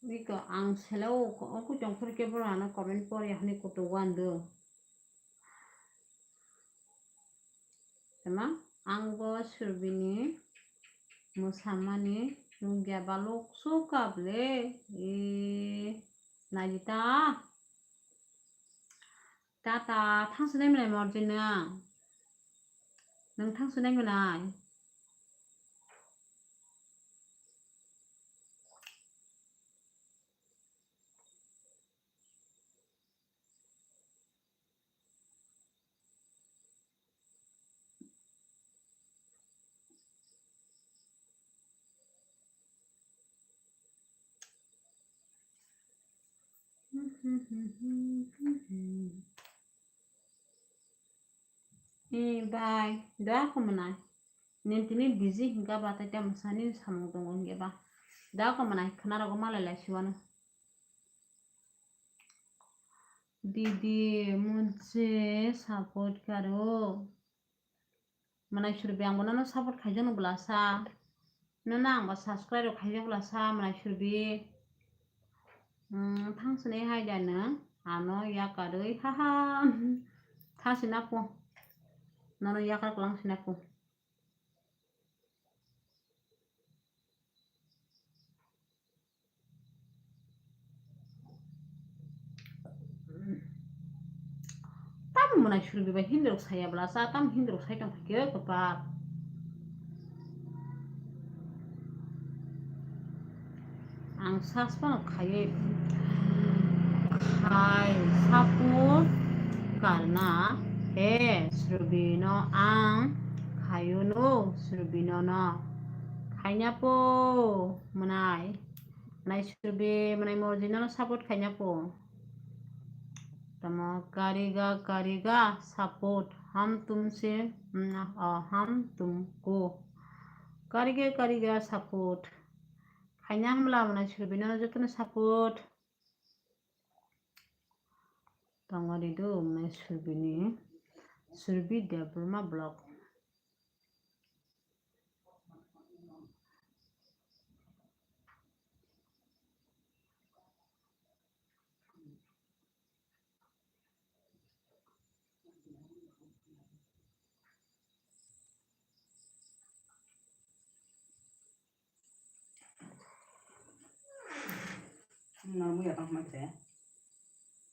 Biko ang sele o, o kuchung phuru khe bono ano comment pori hwnwi kutuk wando. Ema ang bo Surbini mwsamani nukya balok sukha ble, e, naidi ta. Tata, thangsinai mwnai morjino. Nwng thangsinai mwnai. Eh, bai, da kho mwnai. Nini tini busy hingka ba, tai tamo sani samung tongo hingke ba. Da kho mwnai, khwna rogo malai lai siwano. Didi, mujhe support karo. Mwnai Surbhi, ang bo nono support khaijak no bwla sa. Nono ang bo subscribe rok khaijak bwla sa, Mwnai Surbhi. Hmm, thang sinai hai da nwng. Ano yakarwi, haha. Tha sina po. Nono yakar kwlang sina po. Tamo Mwnai Surbhi bai Hindi rok saya bwla sa, tamo Hindi rok sai tong khe kwpal. Ang sas phano khaiwi khai sapu karna he Surbhi no ang Khaiyuno Surbinono. Khaina po mwnai. Mwnai Surbi, mwnai Morjinono support khaina po. Tamo kariga, kariga support. Ham tumse, mm, oh, ham tumko. Kariga, kariga support. Khaina hamla mwnai Surbinono jotono support. Tongori do mwnai Surbini, Surbi Debbarma vlog.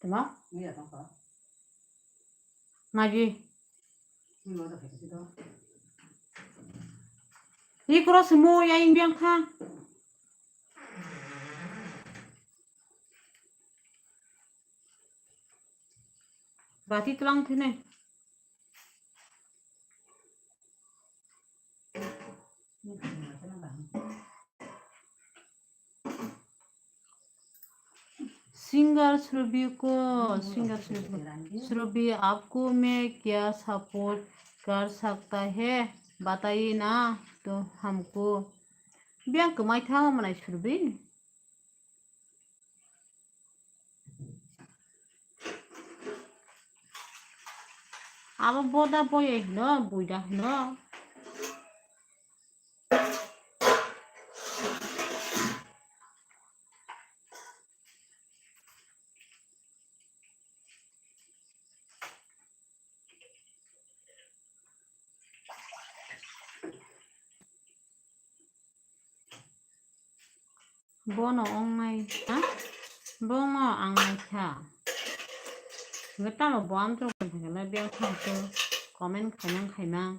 Tama? Magi. Ikro semo ya ingbiang kha. Bati tlang thene. Singer Surbhi ko, singer Surbhi, Surbhi, आपको मैं क्या support कर सकता है, बताइए ना तो हमको। Biang kwmai tha mwnai Surbhi. Abo boda boye hino, buida hino. Bono wngnai, ha? Bono ang naikha. Hwnkhe tamo bo amtwrwng khaikhe na biyang thangkhe comment khaimang khaimang.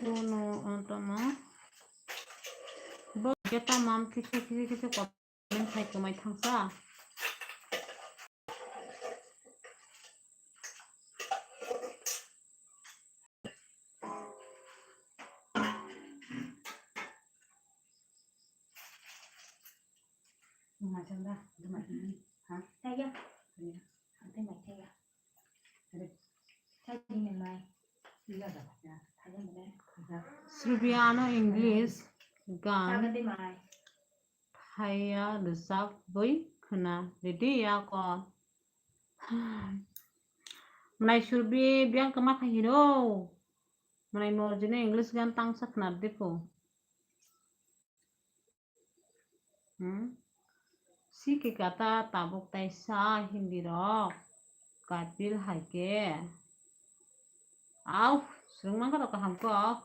Bono, o, tamo. Bo khe tamo am kisa kisa kisa comment khai kwmai thangsa. Surbhi ano English gan thaiya rwchapwi khwna ridi ya kon. Mwnai Surbhi biyang kwma kha hino. Mwnai Morjino English gan tangsa khwna ridi pho. Hmm? Sikhe kata tabuk taisa Hindi rok. Kapil hai khe. Au, swrwng mankha rok kaham kok.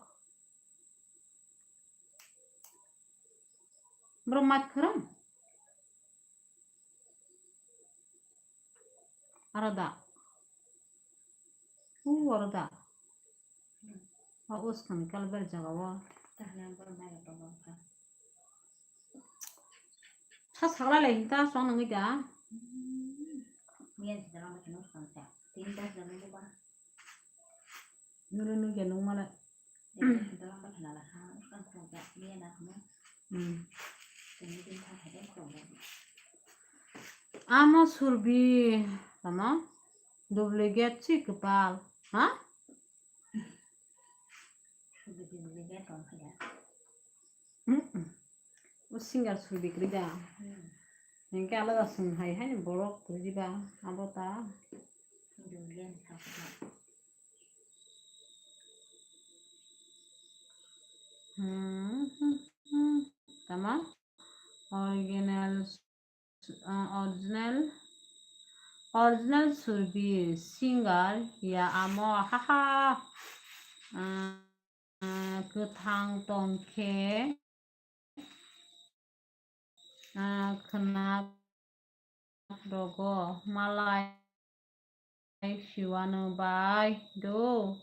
Bro mat khwrwng. Aro da. U aro da. O uskang ni kalbar jaga o. Sa sakla le hinta song nangwi da. Nuru nugya nung mala. Hmm. Amo Surbhi, tamo duplicate si kwpal, ha? Hmm. O singer Surbhi kwrwi da. Hmm. Hinkhe alada song hai haino borok kwrwi ba abo ta. Hmm, hmm, hmm. Tama? Original, ah, original, original Surbhi singer ya amo, haha. Ah, ah, kwthang tongkhe, ah, khwna rogo malai siwano bai do.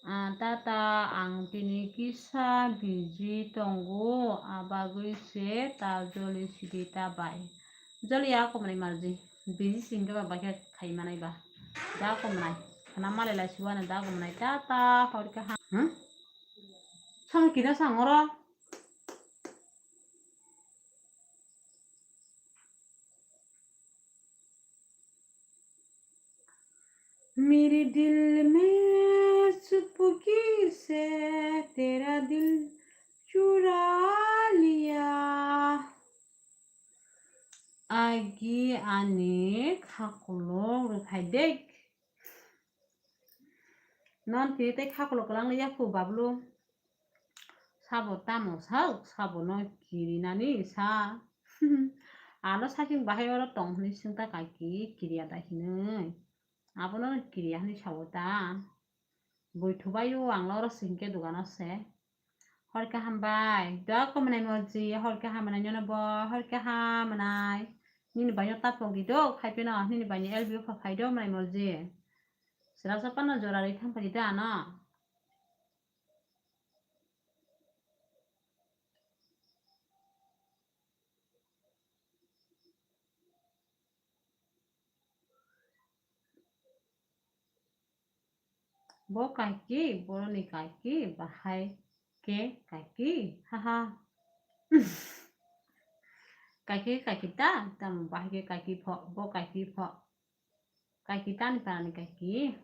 Ah, tata, ang tini kisa busy tongo, abagwi se ta joli sidi ta bai. Joli ya komnai marji, busy singke ba baikha khai manai ba. Da komnai. Kana malai lai siwano da gumnai ta ta hor khe ha. Hmm? Sam kida sang oro. मेरे दिल में चुपके से तेरा दिल चुरा लिया। Agi ani khakolok rwphai de. Non tini tei khakolok kwlang le yaphu bablu. Sabo tamo sak, sabo no kirinani sa. Ano saking bahai oro tong hwnwi swngta kaiki kiriya da hinwi. Abono kiriya hwnwi sao ta. Bui thubaio ang oro singke dogano se. Hor kaham bai. Dua ko mwnai morji, hor kaham mwnai nyono bo, hor kaham mwnai. Nini baino tapok di do, khai pino, nini baino L B O pha phai do mwnai morji. Sera sapa no jora ri thang pari da ano. Bo kaiki, boroni kaiki, bahai ke kaiki, haha. Kaiki, kaiki ta, tamo bahai ke kaiki pho, bo kaiki pho. Kaiki tani parani kaiki.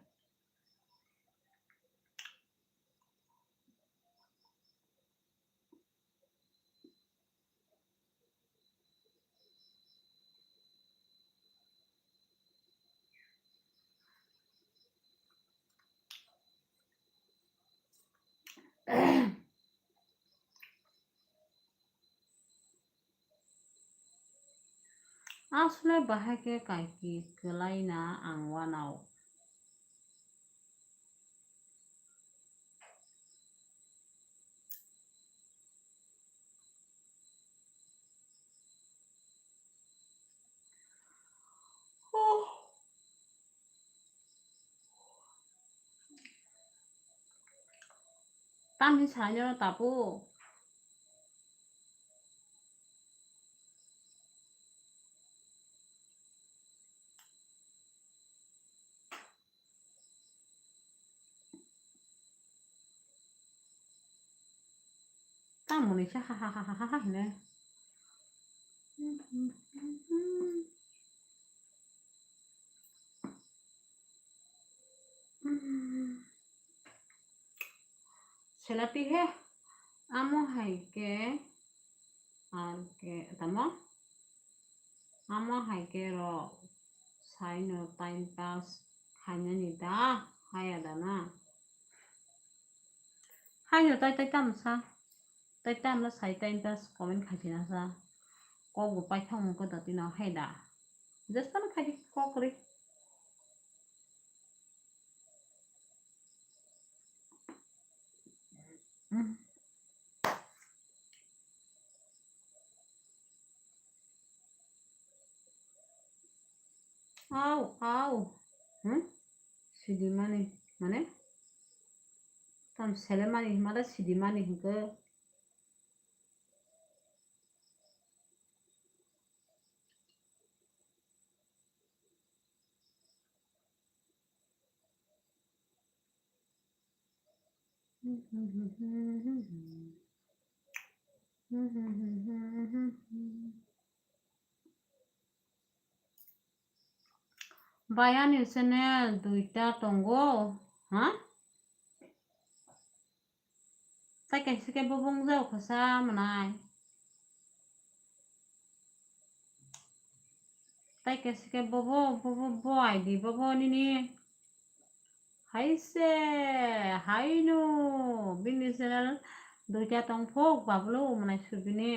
Asle bahai khe kaiki kwlaina ang wanao. Tamni salai no tapu. Tamoni se ha ha ha ha ha hine. Selati he, amo hai khe, ar khe, tamo? Amo hai khe rok saino time pass khainani da, haya da na? Haino tai, tai tamo sa? Tai tamo sai time pass comment khai phina sa? Kok bo paithak mung khe da tino hai da? Just ano khai di kok ri. Au, au. Hmm? Sidimani, mane? Tam selemani, mada sidimani hingke. Bai ani channel duita tongo, ha? Tai kaisa khe bobo wngjak kha sa mwnai. Tai kaisa khe bobo, bobo, bo I D bobo nini. Hai se, haino, bini channel duita tongphok bablo mwnai subini.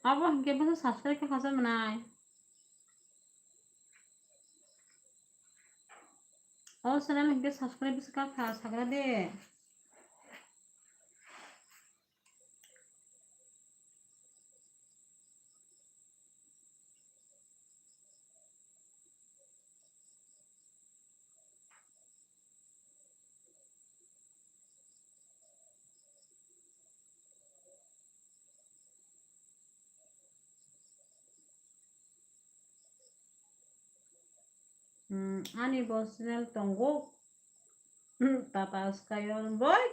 Abo hinkhe bwsa subscribe khe khasa mwnai. O channel hinkhe subscribe bwsa kha kha sagra de. Hmm, ani bo channel tongo. Hmm, Tata Sky o boi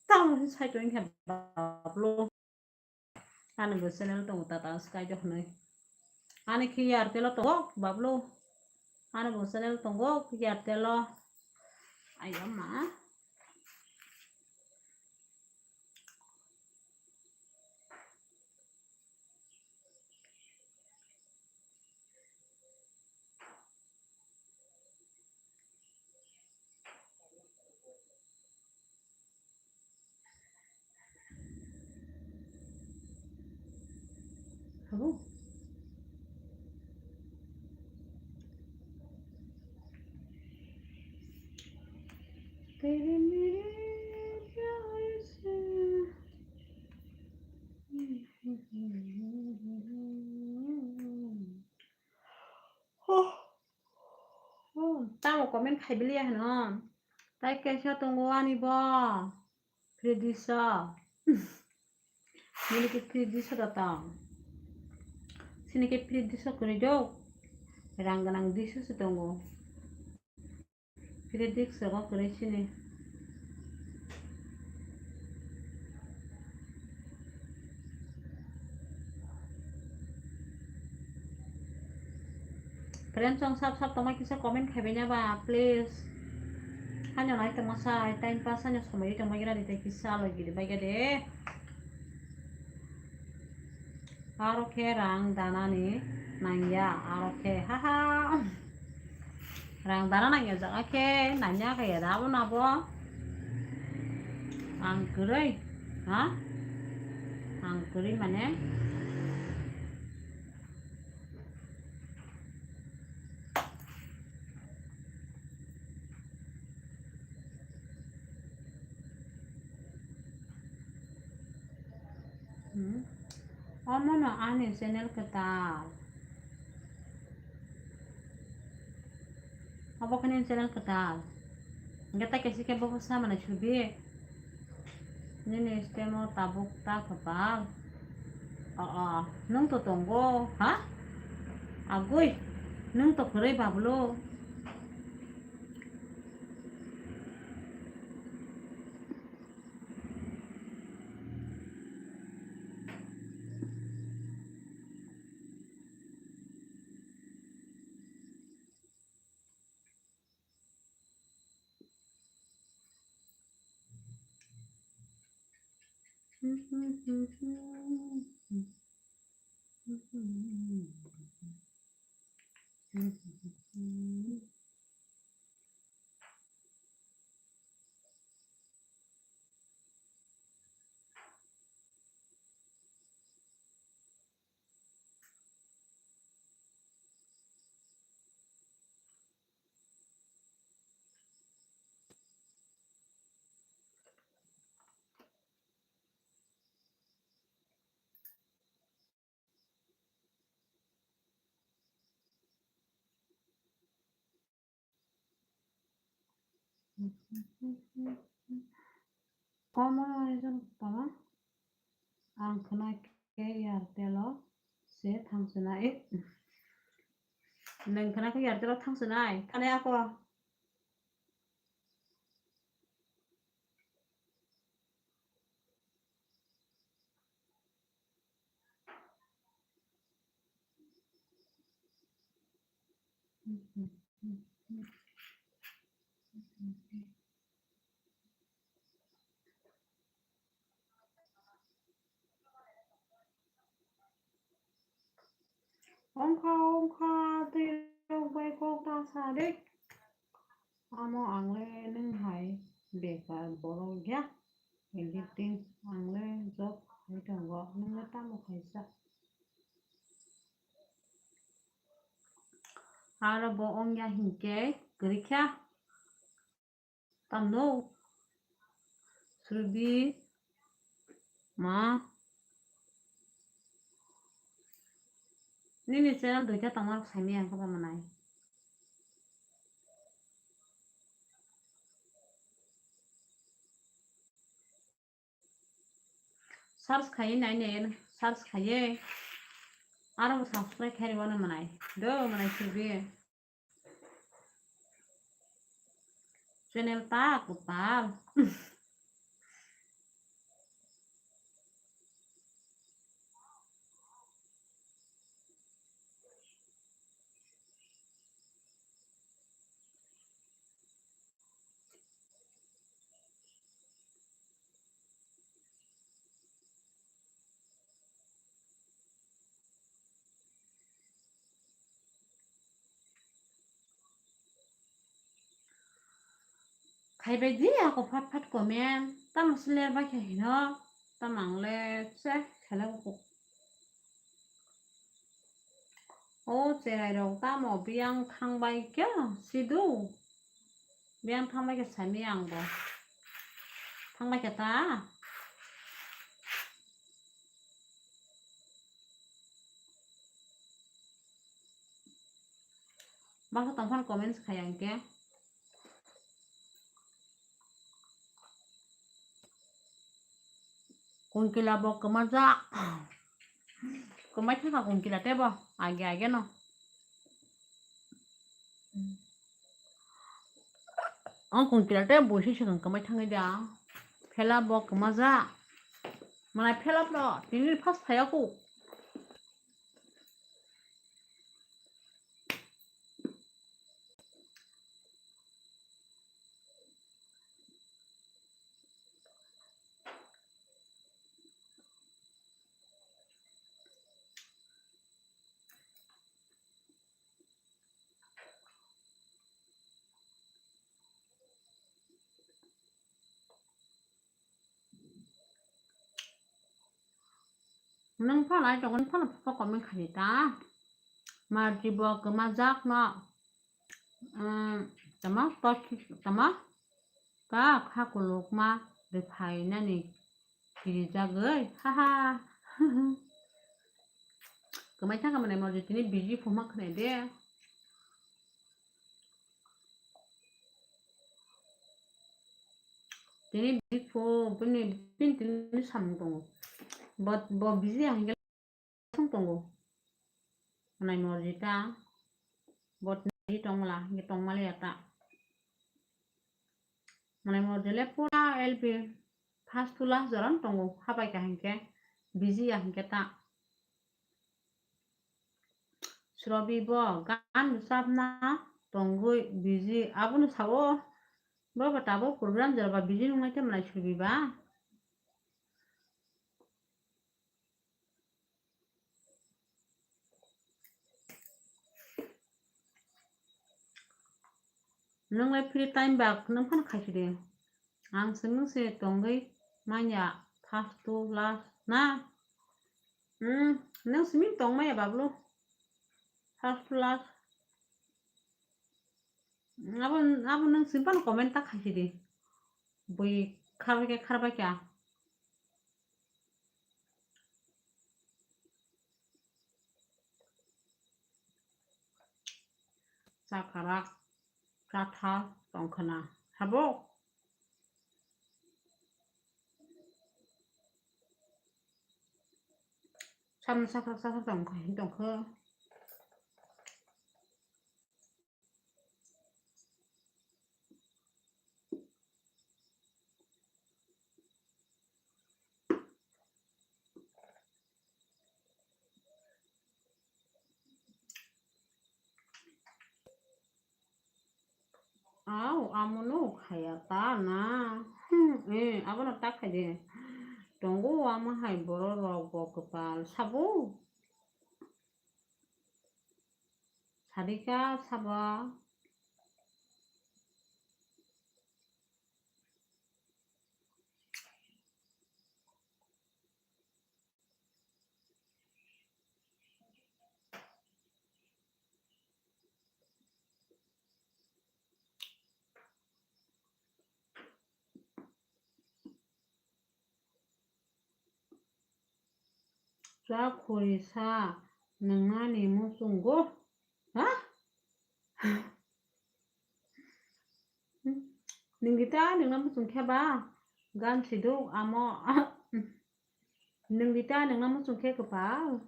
tamo sai tong khe bablo. Ani bo channel tongo Tata Sky do hwnwi. Ani khe Airtel o tongo bablo. Ani bo channel tongo Airtel o. Ayo ma. Abo. तेरे मेरे प्यार से। Oh, tamo comment khai biliya hwno. Tai kaisa tongo ani bo. Free dish o. Nini khe free dish o da tong. Sini khe free dish o kwrwi do. Rang gwnang dish o se tongo. Free dish o kwrwi sini. Friends, chwng sap sap tongma kisa comment khaibaina ba, please. Hanya nai tongma sai, time pass hanya somoi tongma gira de, kisa loi giri bai de. Aro khe rang danani nangya, aro khe, haha. Rang dana nangya jaga khe nanya khe ya da abo na bo. Ang kwrwi, ha? Ang kwrwi mane. Hmm. Omo no ani channel kwtal. Obo khe nini channel kwtal. Hingke tai kaisa khe bo sa mane subi. Nini stem o tabuk ta kwpal. O, o, nwng to tongo, ha? Agoi, nwng to kwrwi bablo. Komo aizon tama ang khna khe Airtel o se thang swnai. Nwng khna khe Airtel o thang swnai. Thani ako. Ongkha, ongkha, tei rok bai kok ta sa de. Amo ang le nwng hai bekar borok ya. Editing ang le job khai tongo, nwng le tamo khaisa. Aro bo ongya hinkhe kwrwi kha. Tamno? Surbhi ma. Nini channel duita tongma rok saimaya ang khe bo manai. Search khai nai ne, search khai ye. Aro bo subscribe khai rwna manai. Do manai Surbhi. Channel ta kwtal. Khaibai di ako phat phat comment, tamo sler bai khe hino, tamo ang le se khela ko. O cherai rok tamo biyang thangbai khe sidu. Biyang thangbai khe sami ang bo. Thangbai khe ta. Baksa tongphano comments khai ang khe. Kunkila bo kwmajak. Kwmai thangkha kunkila tei bo. Age age no. O kunkila tei bo se swkang kwmai thangwi da. Phela bo kwmajak. Manai phela bro. Tini first phaiya kuk. Nwng phano ai tongo, nwng phano pha comment khaidi ta. Marji bo kwmajak no. Umm, tamo, to, tamo? Ta kha kulukma rwphainani kirijagwi. Haha. Kwmai thangkha mwnai Marji tini busy phuma khwnai de. Tini busy phu, bini, bini tini samung tongo. Bo, bo busy hingke song tongo. Mwnai Marji ta. Bo tini tongla, hingke tongmaliya ta. Mwnai Marji le pura L P first to last joran tongo. Habai ka hingke busy ya hingke ta. Srobi bo gan rwchapna tongwi busy abono sao. Bo ba tabuk program jora ba busy nungnai tei mwnai Srobi ba. Nwng le free time ba nwng phano khaisidi. Ang simi se tongwi manya first to last na. Hmm, nwng simi tong maya bablu. First to last. Abo, abo nwng simi phano comment ta khaisidi. Bui kharbai kha, kharbai kha. Chakharak, chathal tongkhwna. Habo? Samno chakharak, chathal tongkha, tongkha. Au, amono khaya ta na. Hmm, eh, abono ta khaide. Tongo amo hai borok rok bo kwpal sabo. Sadika sabo. Chwla khorisa nwngnani muchungo? Ha? Ningita ningna muchung khe ba? Gan siduk amo. Ningita ningna muchung khe kwpal.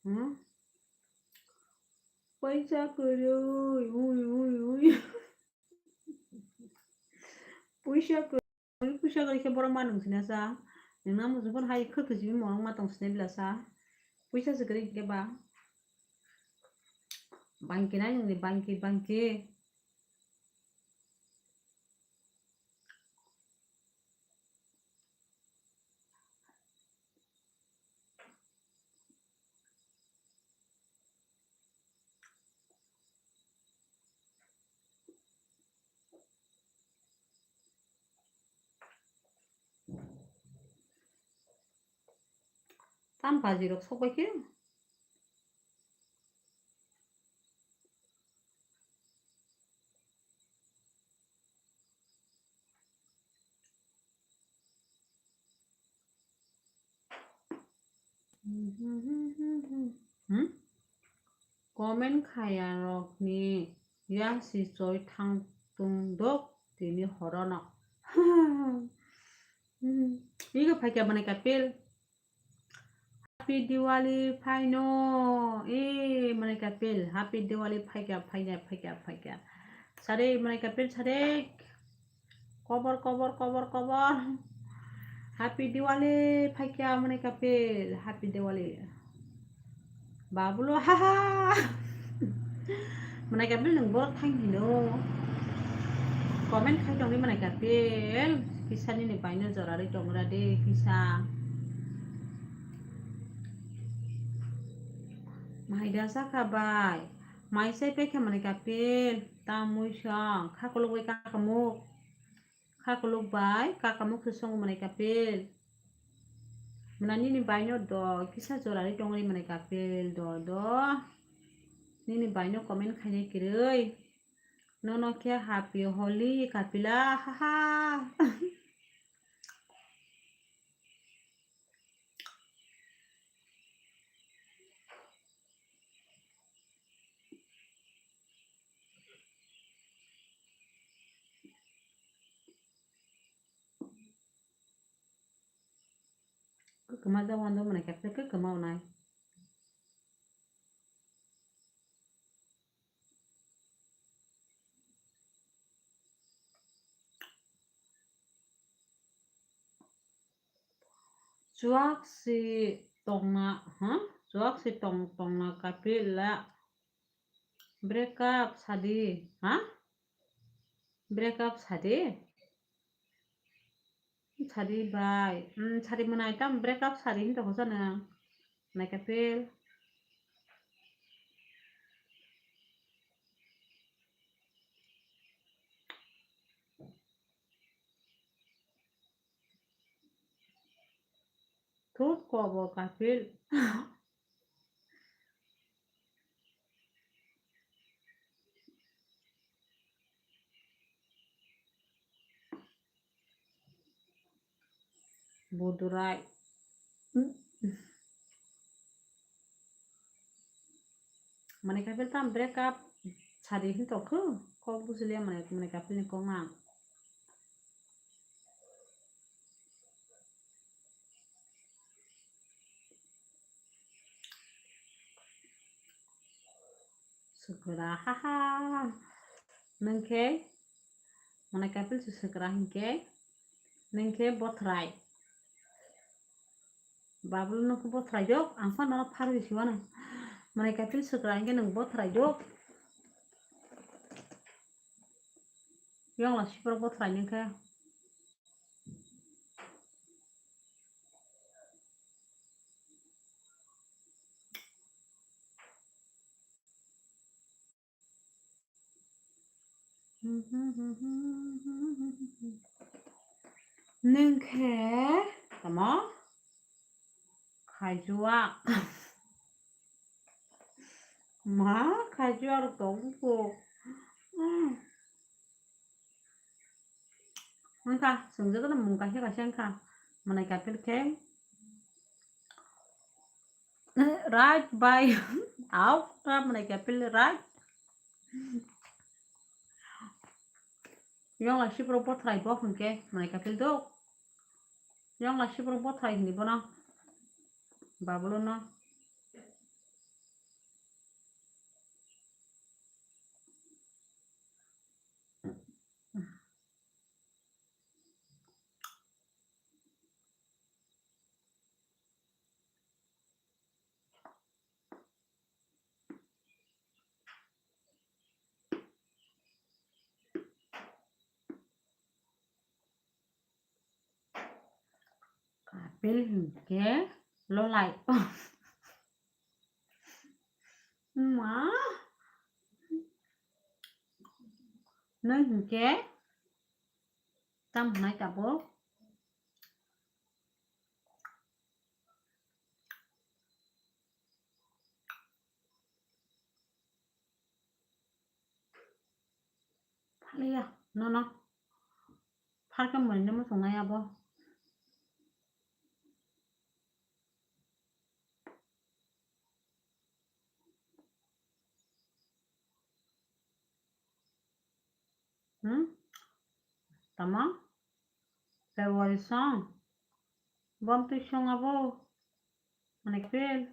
Hmm? Puisa kwrwi, ui, ui, ui. Puisa kwrwi, puisa kwrwi khe borok ma nung sina sa. Nungna muchung phano hai khwtwi simi morok ma tong sina bila sa. Puisa se kwrwi khe ba. Bangki nai nungni bangki, bangki. Tam bajirok sokbai khe. Hmm? Comment khaya rokni yasi choi thang tung dok tini horono. Hmm. Igo phaikya mane kapil. Happy Diwali phaino. Eh, mane kapil. Happy Diwali phaikya, phaikya, phaikya, phaikya. Sare mane kapil sare. Kobor, kobor, kobor, kobor. Happy Diwali phaikya mane kapil. Happy Diwali. Babulo, haha. Mane kapil nung borok thang hino. Comment khai tongwi mane kapil. Kisa nini baino jorarwi tongra de kisa. Mai da saka bai. Mai sai pekha mane kapil. Tamui song. Khakologwi kakamuk. Khakolok bai kakamuk se songo mwnai kapil. Mwnai nini baino do kisa jorari tongri mwnai kapil do do. Nini baino comment khainai kwrwi. Nono khe happy Holi kapila haha. Kwkma jawando mwnai khe kwkma wnai. Chuak si tongna, ha? Chuak si tong, tongna kapila. Break up sadi, ha? Break up sadi. Sadi bai. Hmm, sadi mwnai tam break up sadi hin toko sana. Nai kapil. Thut kobo kapil. Budurai. Mane kapil tam break up sadi hin tokhu kok busulia mane, mane kapil ni kok nang. Sukra, haha. Nwng khe, mane kapil se sukra hinkhe, nwng khe bothrai. Babul nwng khe bothrai jok, ang phano pharwi siwano. Mane kapil sukra hinkhe nwng bothrai jok. Yongla sipro bothrai nwng khe. Nwng khe tamo khaijuak. Ma khaijuak rok tongo. Wngkha, chwng jotono mung kaisa kaisa wngkha. Mwnai kapil khe. Right bai. Au, ta mwnai kapil right. Yongla sipro bothrai bo hwnkhe mwnai kapil do. Yongla sipro bothrai hini bono. Babulo no. Apple hinkhe lolai. Ma. Nwi hinkhe tam hwnai tabuk. Phaliya, nono. Phalkhe mwnwi muchungnai abo. Hmm? Tama? February song? Bom twi song abo? Mane kwel?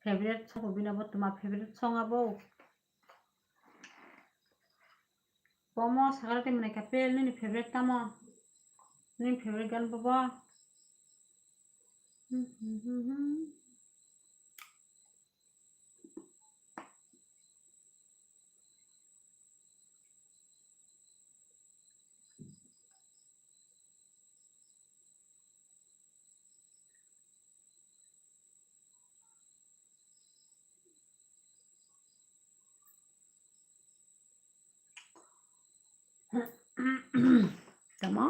Favorite song bini abo tuma favorite song abo. Pomo sakara te mane kapel nini favorite tamo? Nini favorite gan bobo? Tamo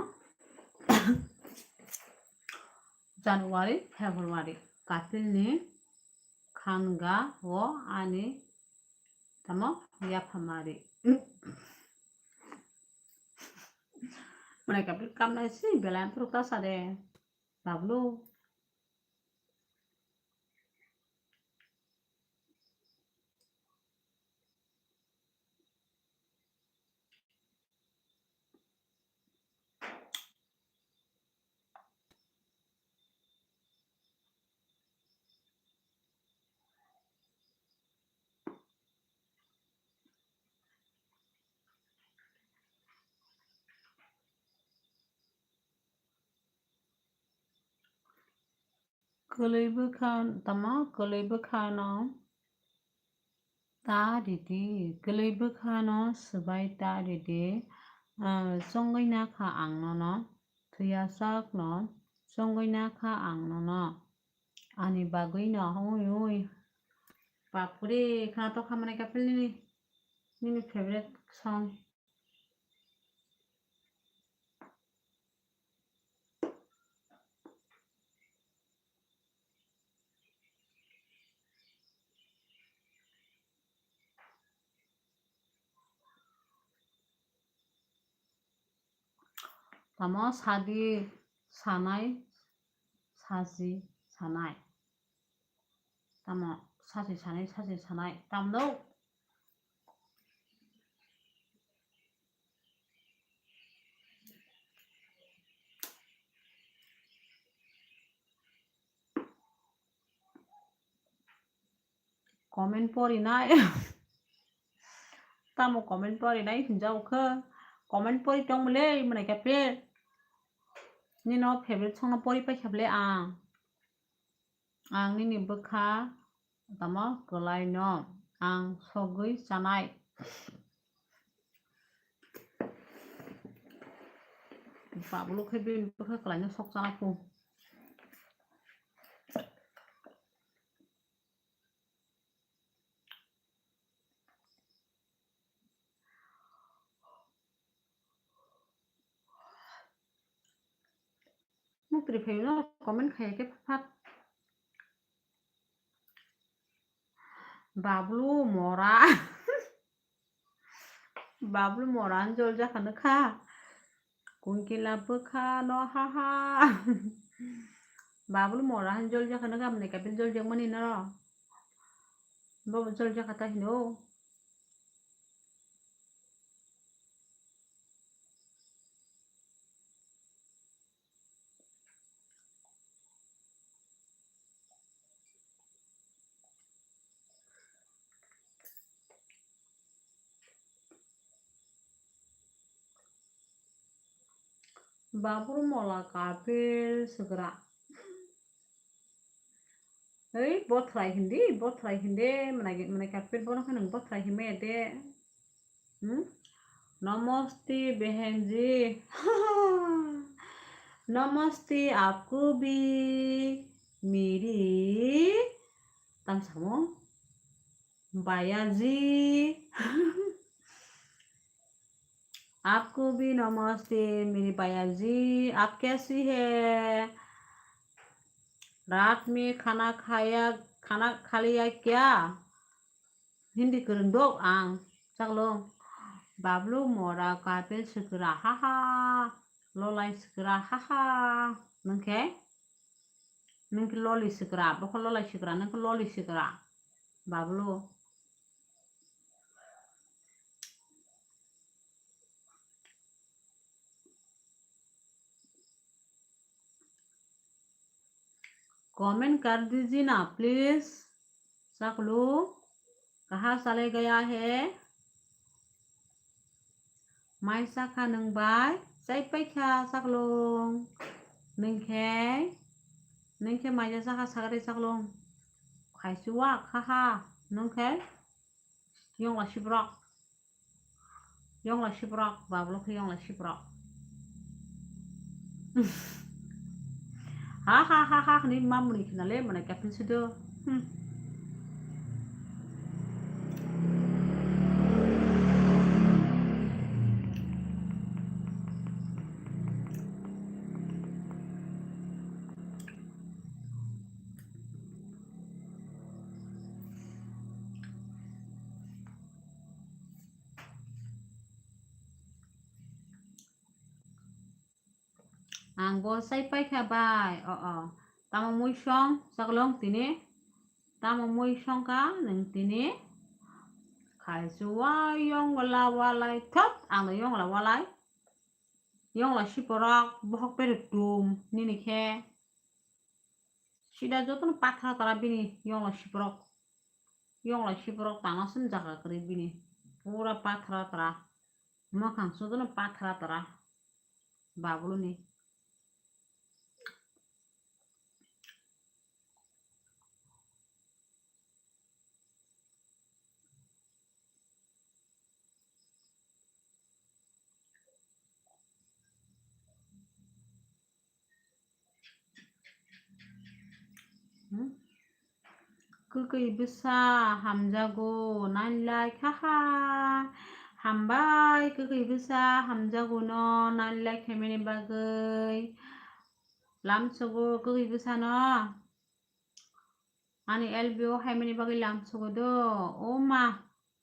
January, February, Kapil ni khanga o ani tamo yaphamari. Mane Kapil kamnai si belai ampuru ta sade. Bablu. Kwlwi bwkha tamo, kwlwi bwkhano ta ridi, kwlwi bwkhano swbai ta ridi, ah, chongwi nakha ang nono, thwiya sakno chongwi nakha ang nono, ani bagwino, ui, ui. Bapre, khana tokha mane Kapil nini, nini favorite song. Tamo sadi sanai, sasi sanai. Tamo sasi sanai, sasi sanai. Tamno. Comment porinai. Tamo comment porinai hinjao khe. Comment pori tongmole mwnai khe pe. Nino favorite songno pori paikha bole ang. Ang nini bwkha tamo kwlaino ang sogwi chanai. Babulu khe bini bwkha kwlaino sok chana kho. Mukri phaino comment khaiya khe phat. Bablu mora. Bablu mora han jol jakha nokha. Kunkila bwkha no ha ha. Bablu mora han jol jakha nokha, mane Kapil jol jakmani noro. Bobo jol jakha ta hino. Babur mola Kapil swkra. Ei, bothrai hindi, bothrai hindi, mwnai, mwnai kapir bono khe nwng bothrai himaya de. Hmm? Namaste, behenji. Namaste, aapko bhi, meri, tam samo, bhaiya ji. आपको भी नमस्ते मेरे भैया जी, आप कैसी है? रात में खाना खाया, खाना खा लिया क्या? Hindi kwrwng dok ang, chaklong. Bablu mora kapil swkra, ha ha. Lolai swkra, ha ha. Nwng khe? Nwng khe loli swkra, bo khe lolai swkra, nwng khe loli swkra. Bablu. Comment कर दीजिए ना, please. Chaklung, कहाँ चले गया है? Mai sakha nwng bai, chai paikha chaklung. Nwng khe, nwng khe mai sakha sakri chaklung. Khaichua kha ha, nwng khe yongla sibrok. Yongla sibrok, bablo khe yongla sibrok. Ha ha ha ha, ni mamuni khna le, mane kapin sido. Hmm. Ang bo sai paikha bai. O, o. Tamo mui song, chaklong tini. Tamo mui song ka, nwng tini. Khaichua yongla walai thot, ang no yongla walai. Yongla siporok, bohok pere tum, nini khe. Sida jotono pathra tara bini yongla siporok. Yongla siporok tangna sum jaga kwrwi bini. Pura pathra tara. Mwkhang jotono pathra tara. Babuluni. Hmm? Kwkwi bwsa hamjago, nine like, ha ha. Hambai, kwkwi bwsa hamjago no, nine like khaimani bagwi. Lamsogo kwkwi bwsano. Ani L B O haimani bagwi lamsogo do. O ma,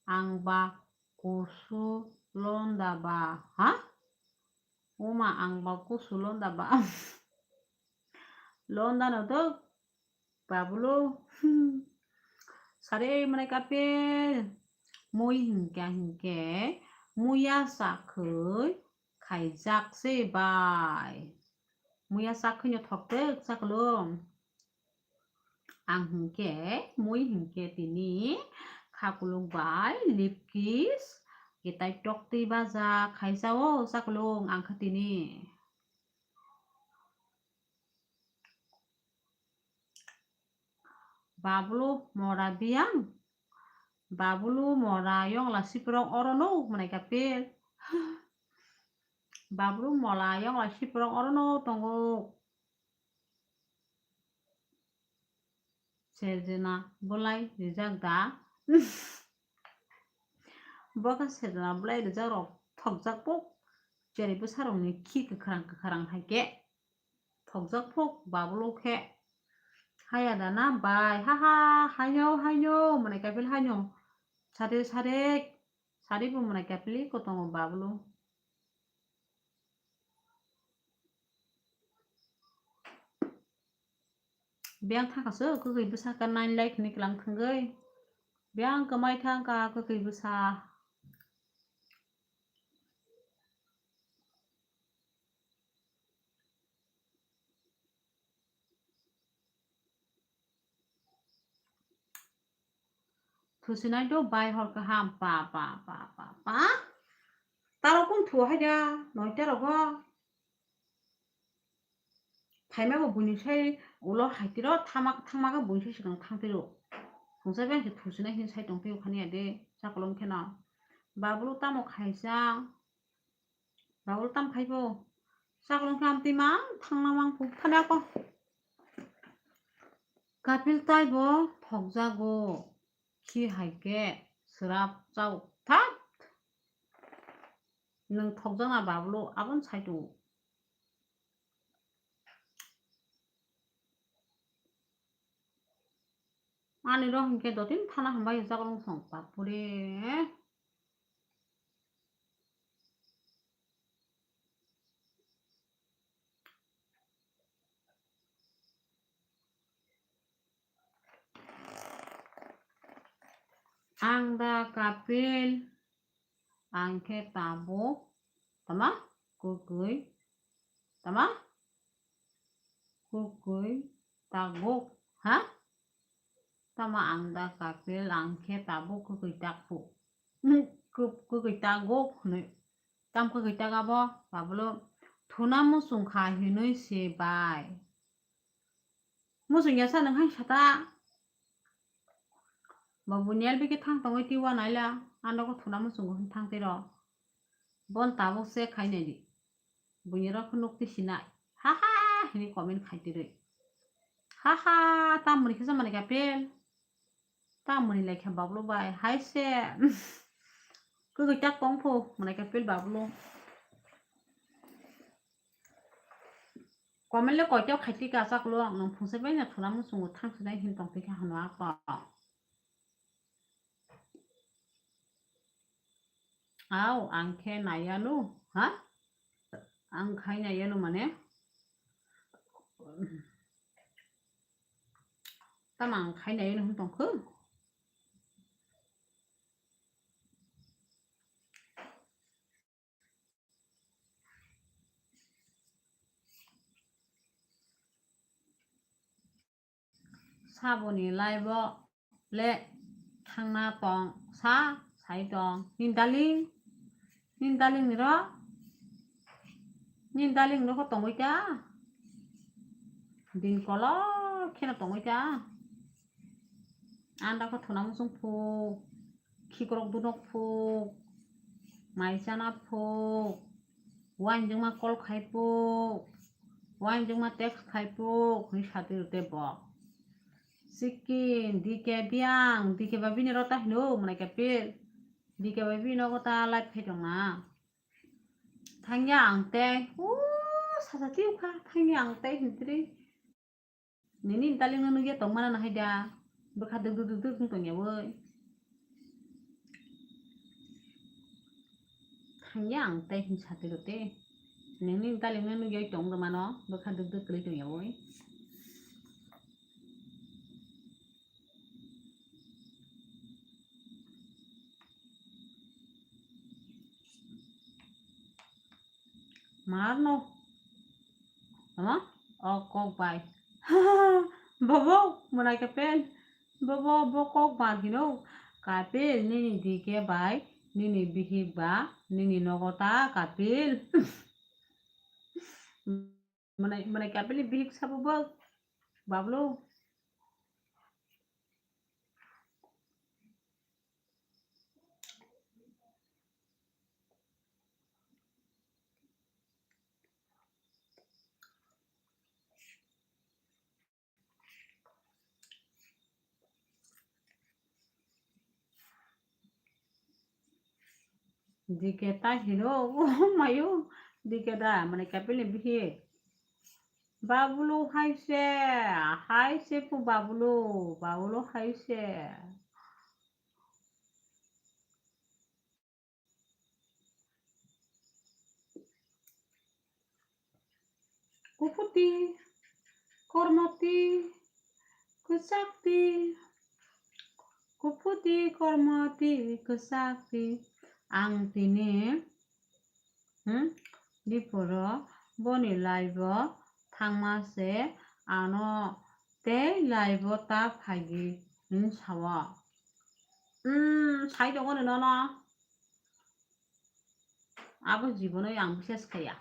ang ba kusu londa ba, ha? O ma, ang ba kusu londa ba. Londa no do, bablo. Sare mane kapel. Mui hinkhe, hinkhe, muya sakhwi khaijak se bai. Muya sakhwino thoktek chaklung. Ang hinkhe, mui hinkhe tini khakuluk bai lip kiss, kitai toktwi baja khaisa o chaklung ang khe tini. Babulu mora biyang. Babulu mora yongla siprok orono mwnai kapil. Babulu mola yongla siprok orono tongo. Sejena bulai rijak da. Boka sejena bulai rijak rok thokjak pok. Cheri bwsarokni khi kwkhrang kwkhrang hai khe. Thokjak phuk babulu khe. Haya dana bai, ha ha, haino, haino, mane kaipil haino. Sade, sade, sade bo mane kaipili kotongo babulu. Biyang thangkha se, kwkwi bwsa ka nine like ni klang thangwi. Biyang kwmai thangkha, kwkwi bwsa. Thusinai do bai hor kaham pa, pa, pa, pa, pa. Taro kun thu hai da, noi taro go. Khaima bo buini sai ulo hai tiro thama, thangma khe buini sai swkang thang tiro. Phungsa beng se thusinai hin sai tong tiro khani ya de, chakolong kheno. Babulu tamo khaisa, babulu tam khaibo. Chakolong khe amtwi mang thangna mang phu thana ko. Kapil taibo thokjago, khi hai khe srap chao that. Nwng thokjakna babulu aboni sai tongo. Ani rok hinkhe dottin thana hambai jak rong song papure. Ang da Kapil, ang khe tabuk, tama? Kwkwi, tama? Kwkwi, tabuk, ha? Tama ang da Kapil, ang khe tabuk kwkwi takhu. Kwk-, kwkwi tabuk hwnwi. Tam kwkwi tak abo, babulu thuna muchung kha hinwi se bai. Muchung ya sa nwng hai sata. Bo bunyal bikhe thang tongwi twi uanaila, ano khe thuna muchungo hwn thang twi rw. Bon tabuk se khai nai di. Buini rok khe nuk twi sinai. Ha ha hini comment khai twi rw. Ha ha, tamoni khe sa mani Kapil. Tamoni lai khe babulu bai. Hai se. Kwkwi tak tong phu, mani Kapil babulu. Comment le koito khai twi ka chakolong, ang nang phungsa bai na thuna muchungo thang sinai hin tong twi kha hwnwi ako. Au, ang khe naiya no, ha? Ang khai naiya no mane? Tamo ang khai naiya no hwn tong kho? Saboni live o le thangna tong sa sai tong. Nini darling, nini darling ni ro, nini darling ro ko tongwi ta? Din kolok kheno tongwi ta? Anda khe thuna muchung phuk, khikrok dunok phuk, mai chana phuk, uainjwkma call khai phuk, uainjwkma text khai phuk hwnwi sa twi rw tei bo. Sikin, D K biyang, D K ba bini rota hino, mwnai Kapil. D K ba bini nogo ta live khai tongna. Thangya ang tei, o, sasa tiyukha, thangya ang tei hintri. Nini darling no nugya tongmana na haida, bwkha duk duk duk duk wng tongya oi. Thangya ang tei hin satiro te. Nini darling no nugya tong mano, bwkha duk duk kwlwi tongya oi. Marno. Tama? O kok bai. Bobo, mwnai Kapil. Bobo, bo kok bar hino. Kapil, nini D K bai, nini bihik ba, nini nogo ta Kapil. Mwnai, mwnai Kapil ni bihik sabo bo. Bablu. D K ta hino, o mayo, D K da, mane Kapil ni bihik. Babulu hai se, hai se pu Babulu, Babulu hai se. Kuphuti, kormoti, kwchakti, kuphuti, kormoti, kwchakti. Ang tini, hmm, bipuro boni live o thangma se ano tei live o ta phaidi hin sao. Hmm, sai tongo nono. Abo jibonoi ang bisas khaiya.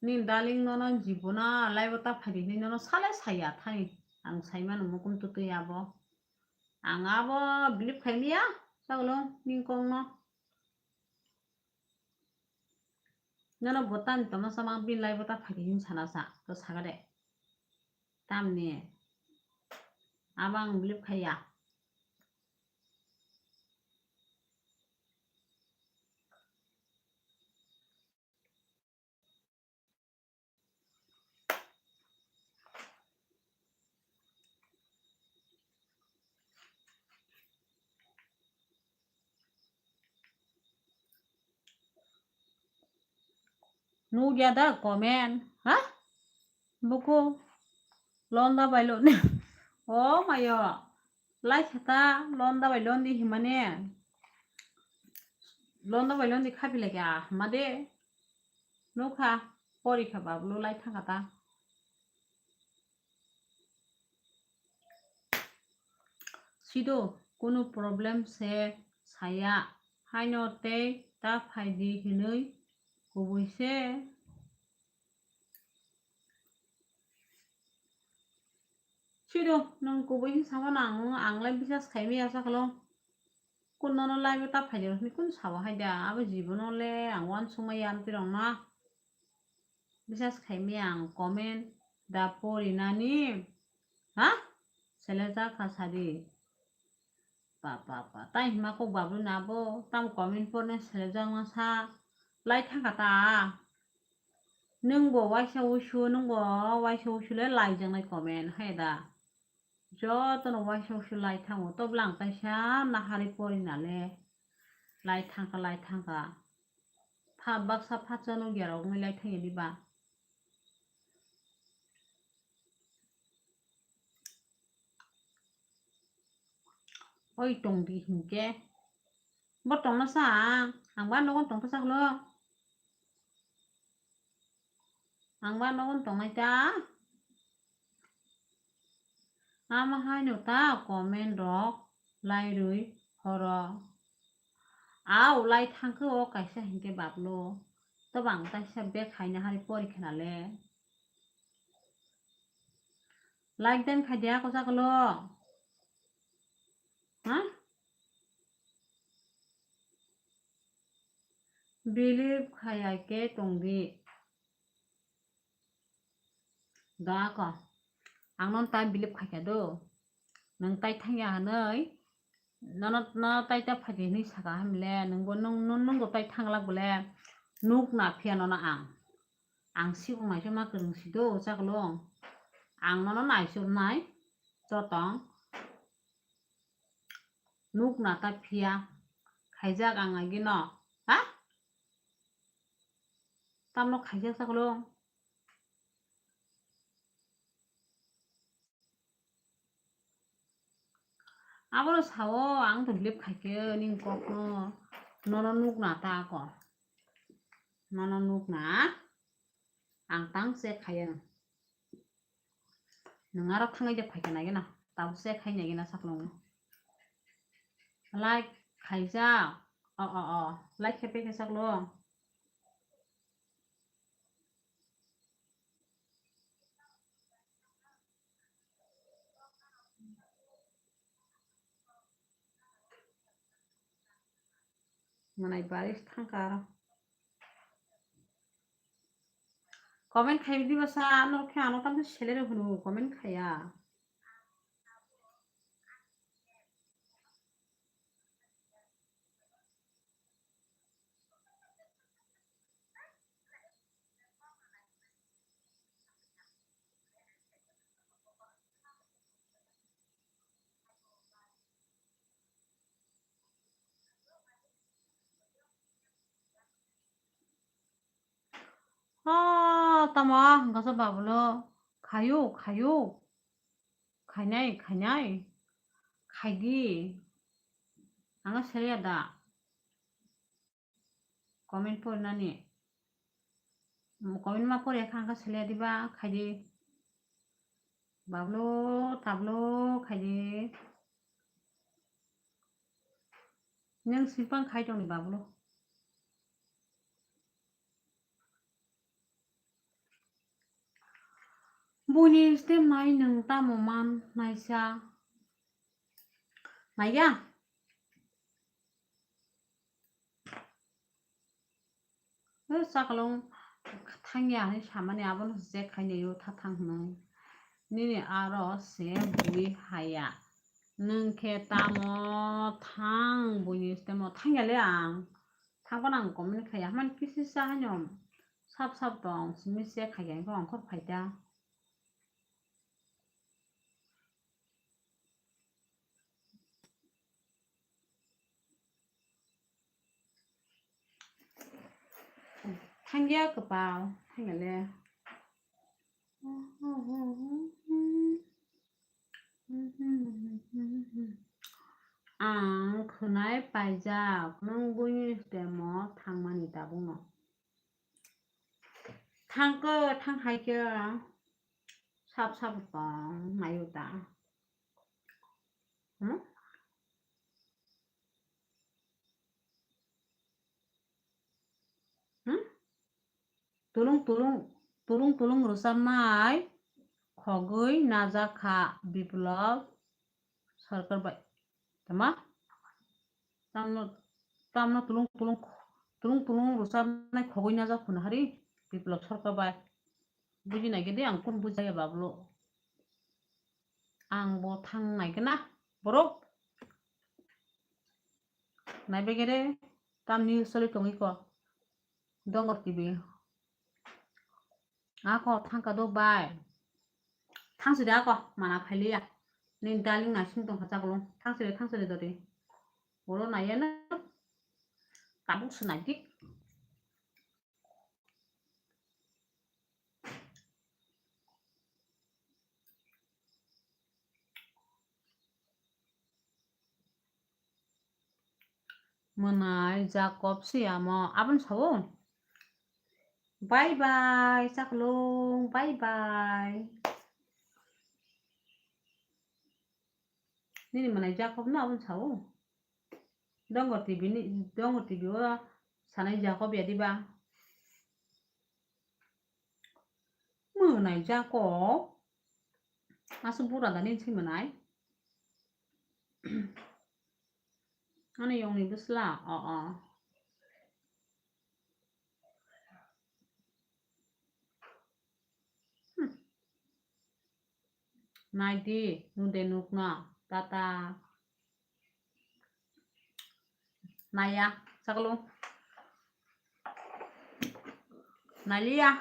Ni darling nono jibono live o ta phaidi hinwi nono sale saya thani. Ang saimano mukum tutui abo. Ang abo believe khaimaya, chaklo ning kongno. Nono bo tani tongma sama bini live o ta phaidi hin sana sa, to saga de. Tamni abo ang believe khaiya. Nukya da comment, ha? Buku londa bai lon. O mayo. Lai khata londa bai londi himane. Londa bai londi khapi lagi ah, hima de. Nukha, pori kha bablo lai thangkha ta. Sido, kunu problem se saya, haino tei ta phaidi hinwi kubui se. Sido, nwng kubui hin sama nang, ang lai bisas khaimaya sakalo. Kun nono live o ta phaidi rok ni kun sawa hai da, abo jibono le ang uansukmaya amtwi rok no. Bisas khaimaya ang comment da porinani. Ha? Selejak kha sadi. Pa, pa, pa. Tai hima kok babru na bo. Tam comment porne selejak ma sa. Lai thangkha ta. Nwng bo waisa uisu, nwng bo waisa uisu le lai jang nai comment hai da. Jotono waisa uisu lai thango. Tobla ang taisa nahari porina le. Lai thangkha, lai thangkha. Pha baksa phatsa nukya rok wngwi lai thangya diba? Oi tongdi hinkhe. Bo tongna sa ang, ang ba nogo tongkha saklo. Ang ba nogo tongnai ta. Ama haino ta comment rok lai rwi horo. Au lai thangkhe o kaisa hinkhe bablo. Tobang taisa bek haina hari pori khena le. Like den khai dia ko chaklo. Ha? Believe khaya ke tongdi. Da ko. Ang non tai believe khaikha do. Nang tai thangya hanoi. Nono, nono tai ta phaidi hinwi saka hamle, nungbo nung, nung, nungbo tai thanglak bole, nuk na phiya nono ang. Ang sikung naisuk ma kwrwng si do, chaklo. Ang nono naisuk nai, chotong. Nuk na ta phiya, khaijak ang agi no. Ha? Tamno khaijak chaklo. Aboro sao, ang to believe khaikhe nini kokno, nono nukna ta ako. Nono nukna, ang tang se khaiya. Nwng aro thangai de phaikhe nai gena, tabo se khai nai gena saklong. Like khaijak, o, o, o, like khe pekhe saklong. Manai baris thangkha aro. Comment khai di basa, ano khe ano tamni selero hunu comment khaya. Ah, tamo hwnkha se babulo. Khayo, khayo. Khainai, khainai. Khaidi. Ang selya da. Comment porinani. Comment ma pori kha, ang khe selya diba, khaidi. Bablo, tablo, khaidi. Nwng simpang khai tongni bablo. Buini stem nai nwng tamo man naisa? Naiya? O chaklong thangya hinwi samani abono se khainai o tha thang hwnwi. Nini aro se bui haya. Nwng khe tamo thang buini stem o thangya le ang. Thangphano ang comment khaiya. Hamani kisisa haino sap sap tong simi se khaiya hwnkhe ongkhor phaida. Thangya kwpal, thangyale. Ang khwnai paijak, nwng buini stemo thangmani tabukno. Thangkhe, thang hai khe, sap sap tong naio ta. Hmm? Hmm? Tulung tulung, tulung tulung rwchapnai khogwi najak kha Biplop Sarkar bai. Tama? Tamno, tamno tulung tulung, tulung tulung rwchapnai khogwi najak phano hari Biplop Sarkar bai. Buji nai gede ang kun bujaya bablo. Ang bo thang nai gana borok. Nai begere tamni soli tongwi ko. Dongor T V. Ako thangka do bai. Thangside ako mana phailiya. Ni darling na sing tongkha chaklong. Thangside, thangside dori. Oro naiya na. Tabuk se nai di. Mwnai Jacob se amo aboni sao. Bye bye chaklong, bye bye. Nini mwnai Jacob no aboni sao. Dongor T V ni, Dongor T V o sanai Jacob ya diba? Mwnai Jacob. Aswk bura da nini swi mwnai. Ani yongni bwsla, o, o. Hmm. Nai di, nwng de nukna, tata. Naiya, chaklong. Nailiya.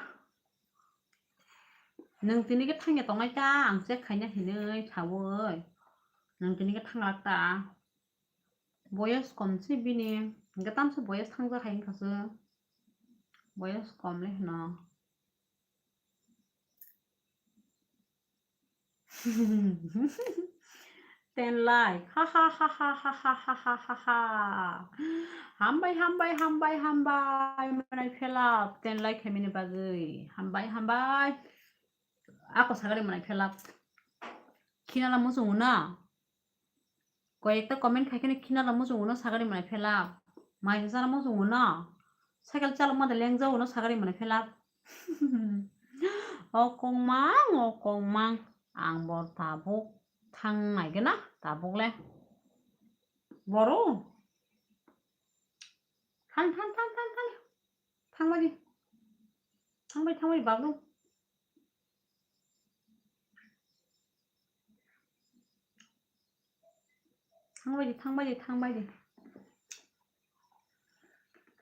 Nwng tini khe thangya tongnai ta, ang check khaina hinwi saui. Nwng tini khe thanglak ta. Boyes kom se bini, hwnkhe tamsa boyes thangjak hai wngkha se. Boyes kom le hwno. Ten like. Ha, ha, ha. Hambai, hambai, hambai, hambai. Mwnai phelap ten like khaimani bagwi. Hambai, hambai. Ako sagari mwnai phelap. Khinala muchungo na. Koyekta comment khai kheno khinala muchungo no sagari mwnai phelap. Mai jara muchungo no. Cycle chalok mada lengjao no sagari mwnai phelap. O kongmang, o kongmang. Ang bo tabuk thang nai gana, tabuk le. Boro. Thang, thang, thang, thang, thang. Thangbai di. Thangbai, thangbai, bablu. Thangbai di, thangbai di, thangbai di.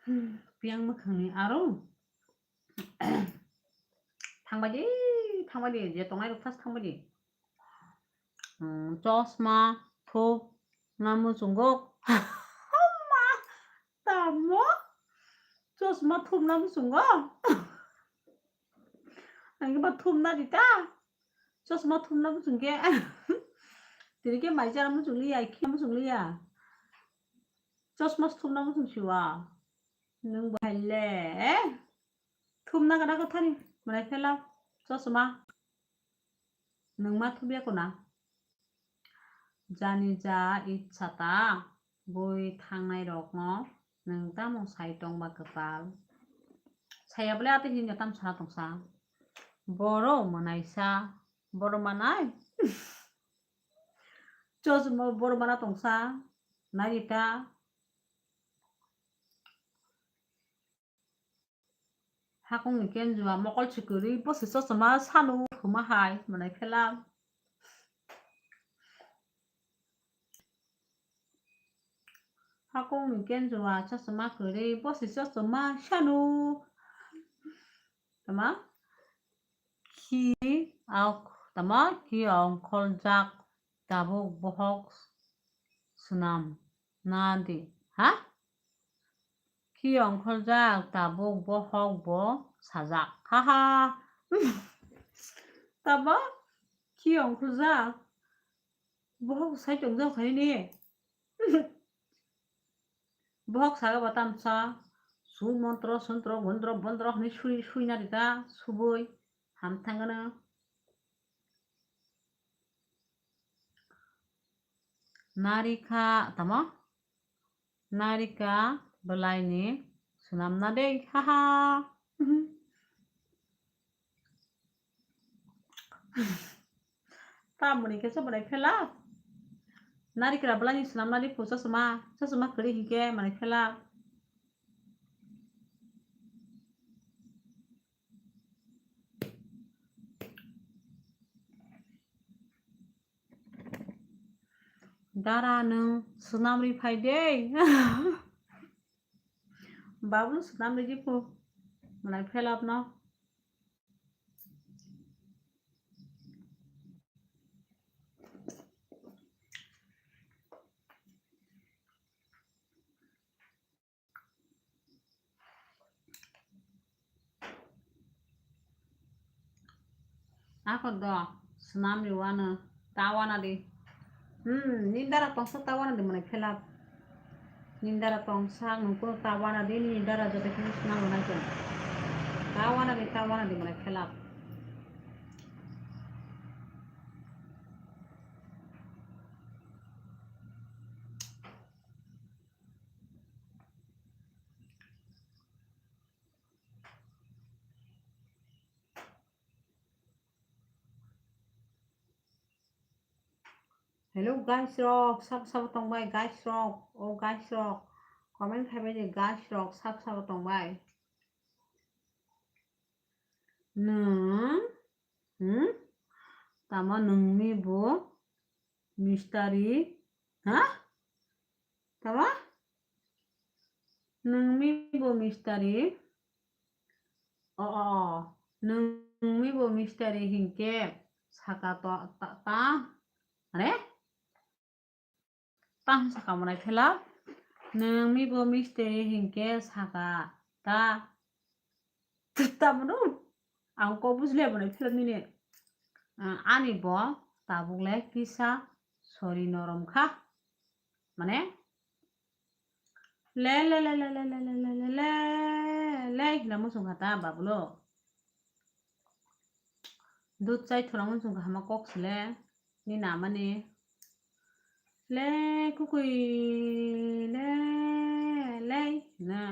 Hmm, piyang mwkhangni aro. Thangbai di, thangbai di, je tongnai rok thas thangbai di. Hmm, chosma, thup, na muchungo. Ma, tamo? Chosma thumna muchungo? Ang ba thumna di ta? Chosma thumna muchung khe. Tini khe mai chara muchung liya, khe muchung liya. Chosma thumna muchung siwa. Nwng bahai le. Thumna gana ko thani. Mwnai phela. Chosma. Nwng ma thubya kuna? Jani ja itsa ta bui thangnai rokno nwng tamo sai tongba kwpal? Saya bole ate hinwi tam sana tongsa. Boro mwnaisa Borok manai. Chosma borok mana tongsa. Nairita. Hakungni kenjua mokol si kwrwi bosi chosma sanu huma hai manai phela. Hakungni kenjua chosma kwrwi bosi chosma sanu. Tama? Khi auk, tama? Khi ongkholjak tabuk bohok swnam nadi. Ha? Khi ongkholjak tabuk bohok bo sajak. Ha ha. Tama? Khi ongkholjak? Bohok sai tongjak khaini. Bohok saga ba tamsa, su montro, sontro, gondro, bondro hwnwi sui, suina rika, subui, ham thangano. Narikha, tamo? Narika bwlaini swnamna de, ha ha. Tamoni khe se bwlai phela. Narikra bwlaini swnamnani phu chosma, chosma kwrwi hinkhe manai phela. Dara nwng swnamri phai de. Bablu swnamri di phu. Manai phelap no. Ako do, swnamri wano, ta wana di. Hmm, nini dara tongsa ta wana di manai phelap. Nini dara tongsa, nung kuno ta wana di, nini dara joto khe swnam wana khe. Ta wana di, ta wana di manai phelap. Hello guys rok, sabo sabo tongbai guys rok, o guys rok, comment khaibai de guys rok, sabo sabo tongbai. Nwng, hmm? Tamo nwngni bo mistari, ha? Tamo? Nwngni bo mistari. O, o, o. Nwngni bo mistari hinkhe saka to, ta, ta, are? Tamo saka manai phela. Nwngni bo mistari hinkhe saka ta. Tamo no? Ang kok bujle manai phela nini. Ah, ani bo tabuk le kisa sori norom kha. Mane? Le, le, le, le, le, hina muchung kha ta, Babulo. Dud chai thwrang muchung kha hama kok se le. Ni namani. Le, kukui, le, le, hina.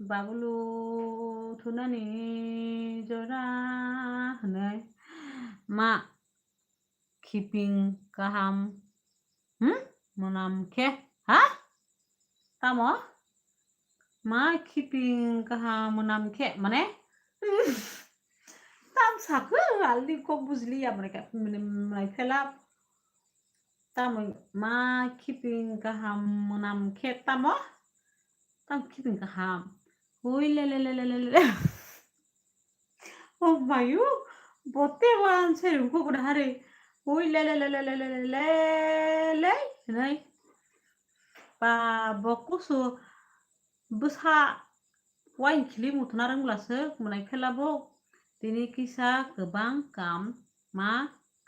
Babulo thunani jora hwnwi ma khiping kaham, hmm? Mwnam khe, ha? Tamo? Ma khiping kaham mwnam khe, mane? Tam sakhe alni kok bujliya, mane ka, mane, mane phela. Tamo ma khiping kaham mwnam khe tamo? Tam khiping kaham. Hui le le le le le le. Oh mayu, bote wan se rungko guna hari. Hui le le le le le le le le le le. Nai. Ba bokusu bwsa wain khili muthuna rwngla se mwnai phela bo. Tini kisa kwbang kam ma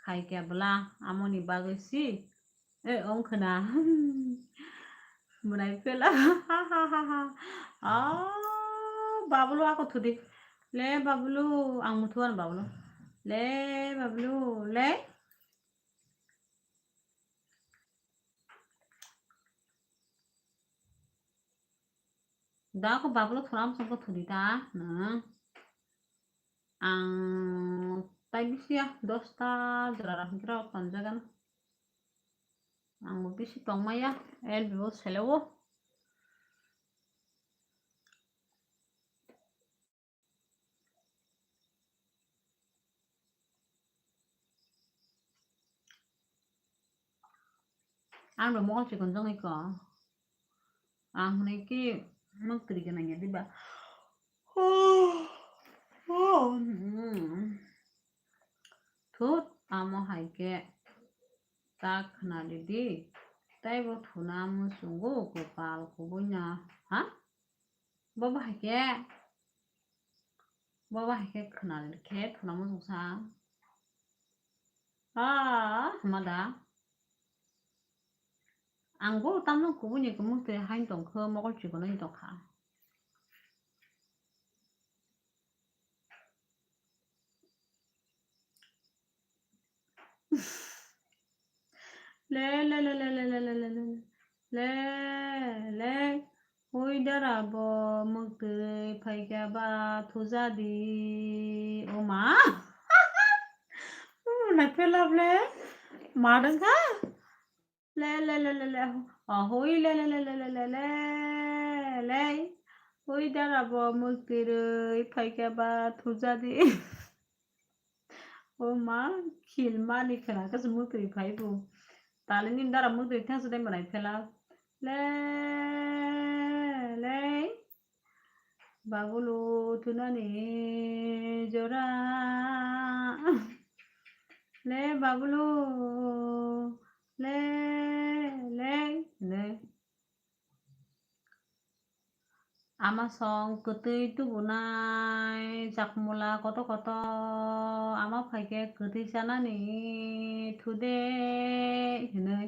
khai khe bwla amoni bagwi si. E, ong khna. Mwnai phela. Ha, ha, ha, ha. Ah, Bablu ako thudi. Le Bablu, ang muthuan Bablu. Le Bablu, le. Da ko Bablu thora mo songko thudi ta. Na. Ang Ai bisi ya, dosta jora rok hwnkhe rok tonjagan. Ang bo bisi tongmaya, L B o sele o. Ang bo mokol chikon jongoi ko. Ang hwnwi khe mwktwi gwnang ya diba? Thut, amo hai khe ta khwnadi di. Taibo thuna muchungo kwpal kubuino. Ha? Bo bahai khe, bo bahai khe khwnal khe thuna muchungsa. Ah, hama da. Ang bo tamno kubuni kumuk twi hain tongkhe mokol chikon wng tongkha. Le, le, le, le, le, le, le, le, le, le, le, ui dara bo mwktwi phaikha ba thujadi, o ma. Naikhe lab le, ma dwngkha? Le, le, le, le, le, o, hui, le, le, le, le, le, le, le, le, ui dara bo mwktwi rwi phaikha ba thujadi. O ma, khil mani khwna khe se mwtwi phai bo. Tali nini dara mwtwi thangsa dai manai phela. Le, le. Babulu thunani jora. Le babulu. Le, le, le. Ama song kwtwi tubunai, chakmula koto koto, ama phaikhe kwtwi chanani thude hinwi.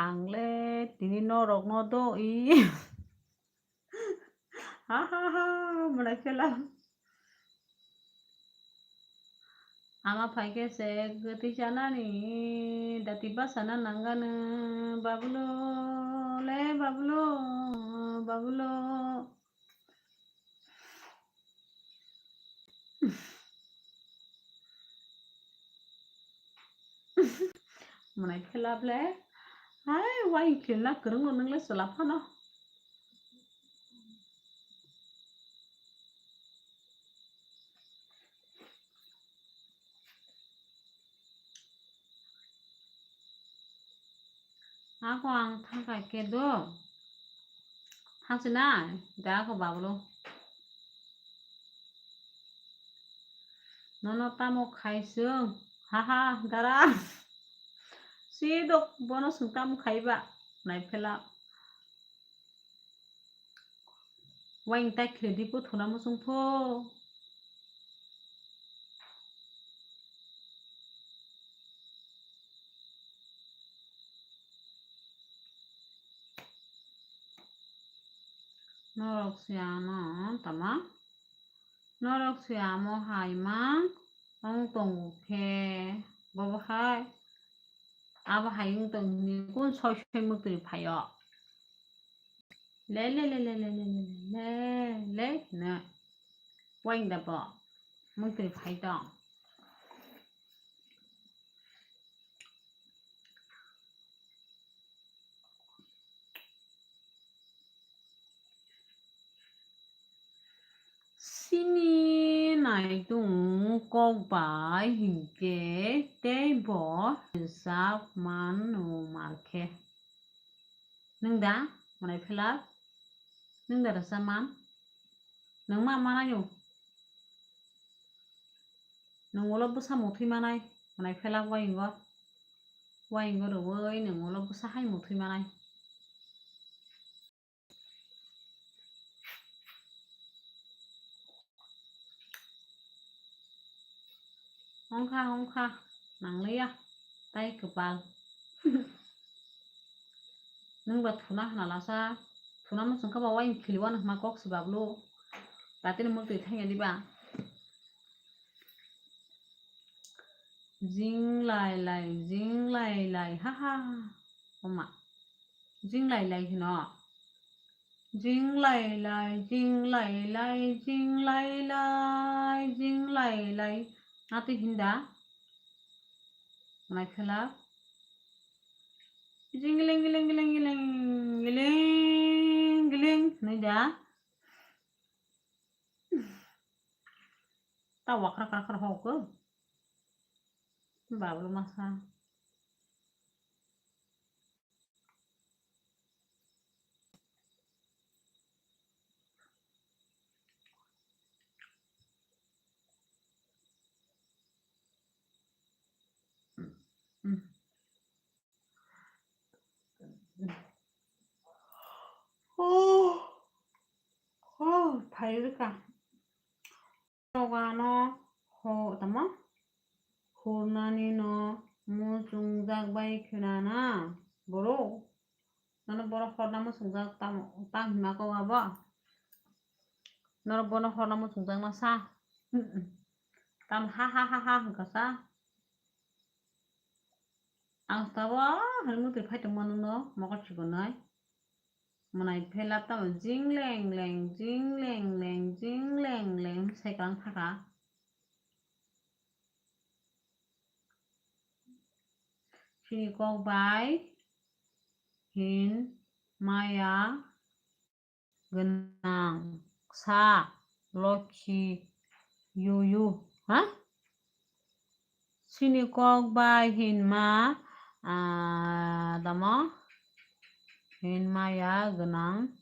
Ang le tini norokno do i. Ha ha ha, mwnai phela. Ama phaikhe se kwtwi chanani dati bwsana nangano, babulu, le babulu, babulu. Mwnai phela ble. Hai, waing khilna kwrwngno nwng le chwla phano. Ako ang thangkai khe do. Thangsinai, da ako bablo. Nono tamo khai chwng? Haha, dara. Sidok bono chwng tamo khaiba? Naiphela. Waing tai khwlai di pho thuna muchung pho. Norok se ano tama. Norok se amo hai mang wng tongo khe, bobo hai abo hai wng tong hwnwi kun soi soi mwktwi phaio. Le, le, le, le, hino. Waing da bo mwktwi phai tong. Sini naitung kok bai hinkhe tei bo rwchap mano markhe. Nwng da mwnai phela? Nwng da rwchap man? Nwng ma manai o? Nwng ulo bwsa muthwi manai, mwnai phela waingo. Waingo rwui nwng ulo bwsa hai muthwi manai. Hongkha, hongkha, nangliya, tai kwpal. Nwng ba thuna hwnalasa, thuna muchung khe ba waing khiliwano hwnma kok se bablu. Ratini muktwi thangya diba? Jing lai lai, jing lai lai, ha ha. Oma. Jing lai lai hino. Jing lai lai, jing lai lai, jing lai lai, jing lai lai. Atwi hinda. Mwnai phela. Jing giling giling giling giling giling giling hinwi da. Ta wakhra khra khra hok. Bablu masa. Phai rwkha. Nogano ho tamo hurnani no muchungjak bai khwna na borok. Nono borok horna muchungjak tamo tang hima kok abo. Norok bono horna muchungjak na sa. Tam ha ha ha ha hwnkha sa. Ang tabo hai mutwi phai tongma nwngno mokol chikonai. Mwnai phela tamo jing leng leng, jing leng leng, jing leng leng sai kwlang thaka. Chini kok bai hin maya gwnang sa lokhi yuyu, ha? Chini kok bai hinma, ah, tamo? Hinmaya gwnang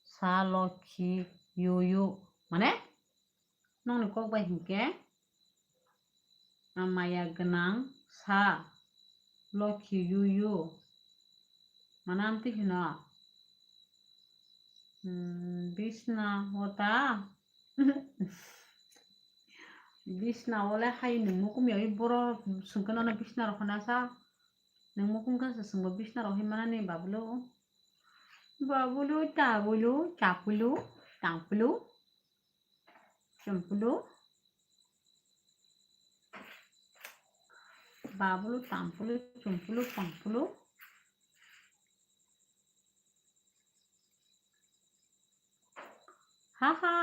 sa lokhi yuyu. Mane? Nokni kok bai hinkhe, ah, maya gwnang sa lokhi yuyu. Mane amtwi hino? Hmm, bisna o ta? Bisna o le hai nwng mukum yawi boro swngkhe nono bisna rok hwnna sa. Nwng mukum khe se swngbo bisna rok hinmani babulu. Babulu, tabulu, chapulu, tangpulu. Chumpulu. Babulu, tampulu, chumpulu, pampulu. Haha.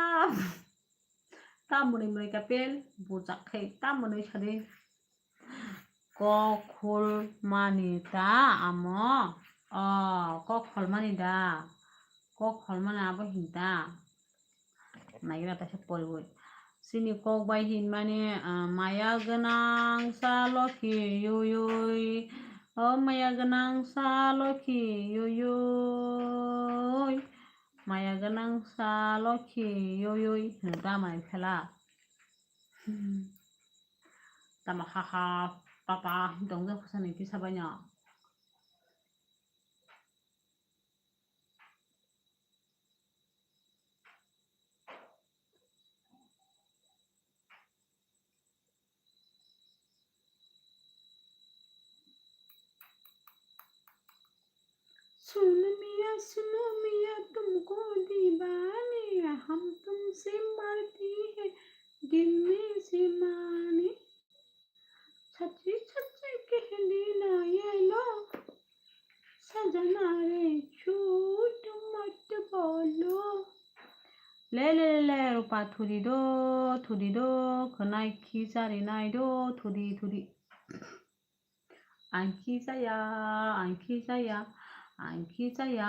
Tamoni mwnwi kapel bujak khe tamoni sadi. Kok khulmani ta amo? O, kok kholmani da? Kok kholmani abo hinta? Naigra taisa poriwi. Chini kok bai hinmani, ah, maya gwnang sa lokhi yuyui. O maya gwnang sa lokhi yuyui. Maya gwnang sa lokhi yuyui. Hwnkha mai phela. Tamo ha ha papa tongja khosani kisa baino. सुन मिया, सुनो मिया, तुमको दीवाने, हम तुमसे मरती है, दिल में से माने। सच्ची सच्ची कह देना ये लो, सजना रे झूठ मत बोलो। Le le le le, rupa thudi do, thudi do, khwnai khichari nai do, thudi thudi. Ang khichaya, ang khichaya, ang khichaya,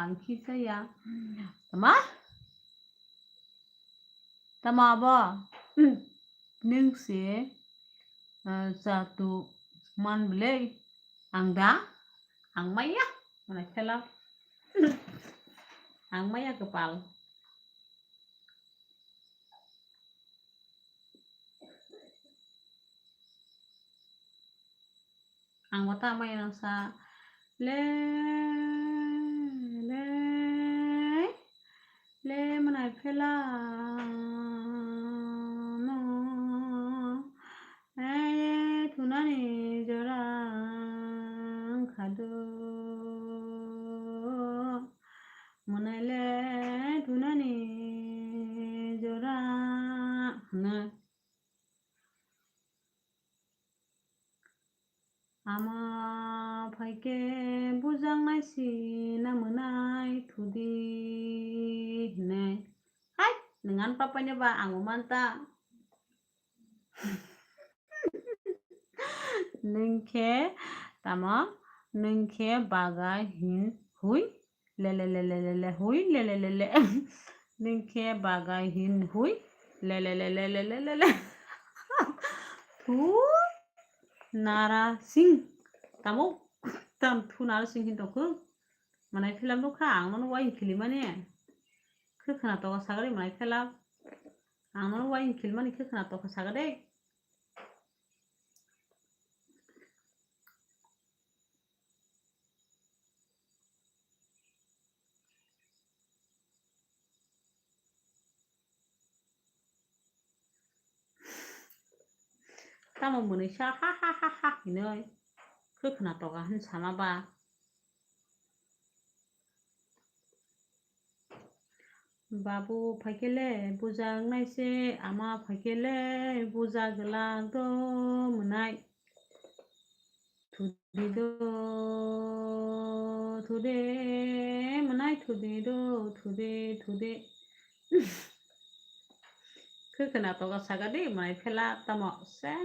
ang khichaya. Tama? Tama abo? Nwng se, ah, chatu man bwlai. Ang da? Ang maya? Mwnai phela. Ang maya kwpal. Ang bo ta mai nang sa le le le mwnai phela no e thunani jora wngkha do. Mwnai le thunani jora hwnwi. Ama phaikhe bujaknai si na mwnai thudi hwnwi. Hai, nwng ani papaino ba ang bo manta. Nwng khe tamo? Nwng khe baga hin hui lele lele lele hui lele lele. Nwng khe baga hin hui lele lele lele lele. Thu nara sing. Tamo? Tam thu nara sing hin tongkhu. Manai philam nukha ang nono wain khilimani. Khe khwna toka sagade manai philam. Ang nono wain khilimani khe khwna toka sagade. Tamo mwnwi sa ha ha ha ha hinwi khe khwna toka hwn sama ba. Babu phaikhe le buja wngnai se, ama phaikhe le buja gwlak do mwnai. Thudi do, thude, mwnai thudi do, thude, thude. Khe khwna toka sagade, mwnai phela tamo se.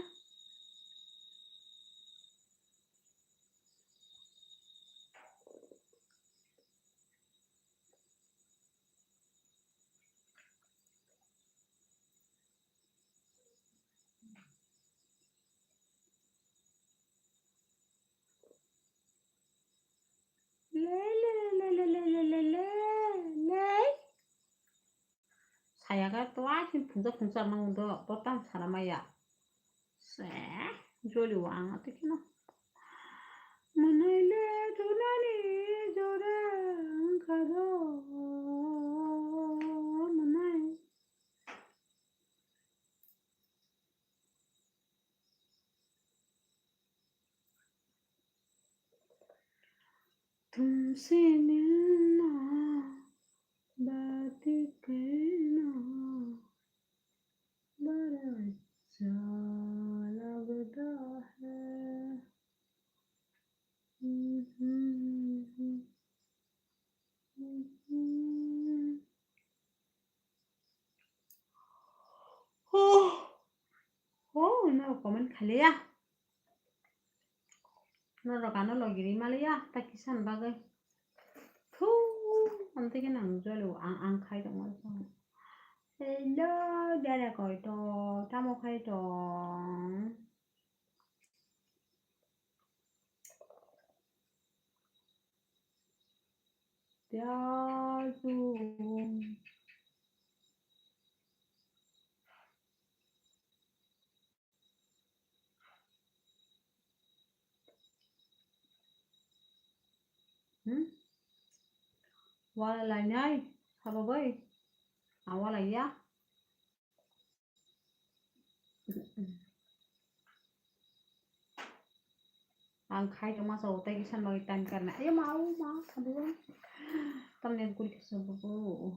Le, le, le. Saya khe twai khe phungsa phungsa mang do, bo tamo sana maya. Se, joli o ang ati kheno. Mwnai le thunani jora wngkha do, mwnai. तुमसे मिलना बात करना बड़ा अच्छा लगता है। Oh, oh, no comment khaliya. Norok ano logi ri maliya, ta kisan bagwi. Thu, amtwi khe nang jolo ang, ang khai tongma. Hello, dada koito, tamo khai tong? Piaju. Hmm? Wala lainai, sabo bai? Ang wala ya. Ang khai tongma sa utai kisa noi tan karna. Ayo ma, au ma, sabo bai. Tamne kuri kisa bo.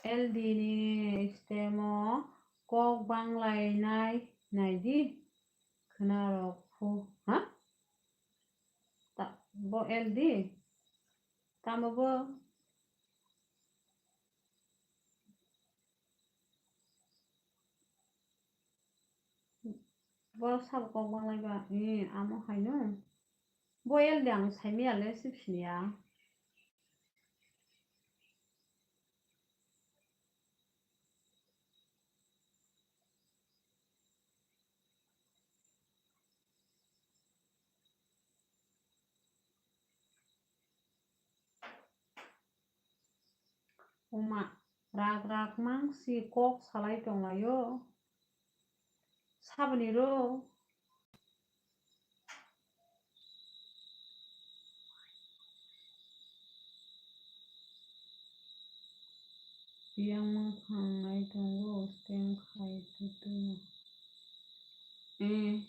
L D ni stemo kok banglainai naidi khwnarok phu, ha? Ta-, bo L D? Tamo bo? Borok sabo kok banglai ba, eh, amo haino. Bo L D ang saimaya le sip siniya. Oma, rak rak mang si kok salai tonglaio. Saboni ro. Biyang mangkhang nai tongo, stem khai tutu. Eh.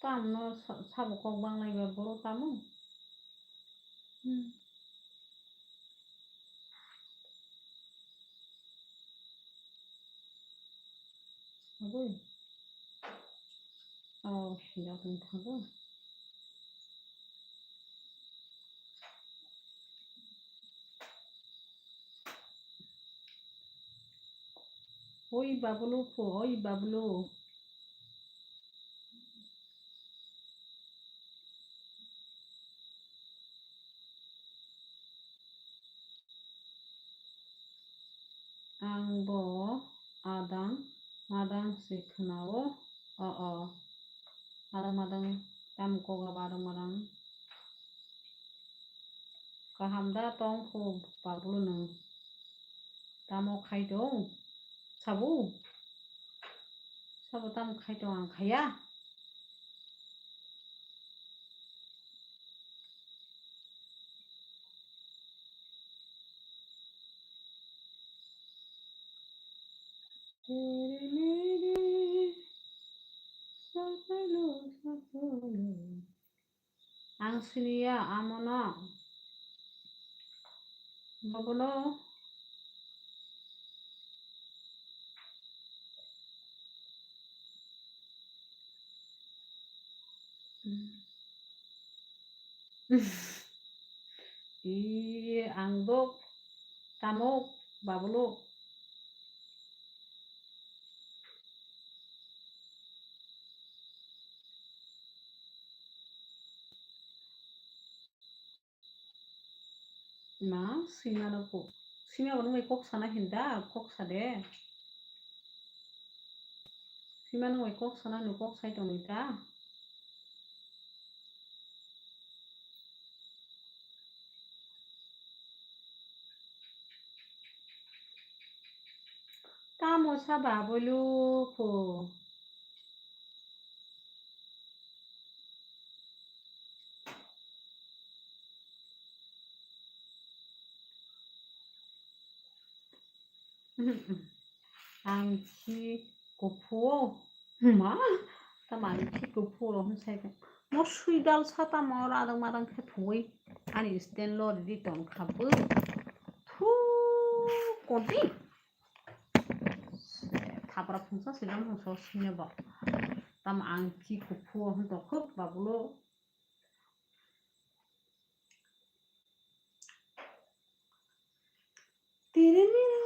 Tamno sa-, sabo kok banglaiba borok tamo? Hmm. Aboi. Oh, sida tong thago. Oi babulu pho, oi babulu. Ang bo adang madang se khwnao. O, o. Adang madang tamo kok abo adang madang. Kaham da tong kho babulu nwng. Tamo khai tong? Sabo? Sabo tamo khai tong ang khaya? Ang siniya amono. Bobono. Ih, ang dok, tamok, babulu. Ma, sima no kok. Sima bo nung bai kok sana hinda, kok sa de. Sima nung bai kok sana, nung kok sai tong ta. Tamo saba bolu ko. Ang khi kuphuo. Ma? Tamo ang khi kuphuo hwn sai khe. Mo sui dal sa tamo radang madang khe phuwi. Ani stand lo ridi tong kha bo. Thu kodi. Thapra phungsa silam phungsa sine bo. Tamo ang khi kuphuo hwn to khuk babulo. Tirinira.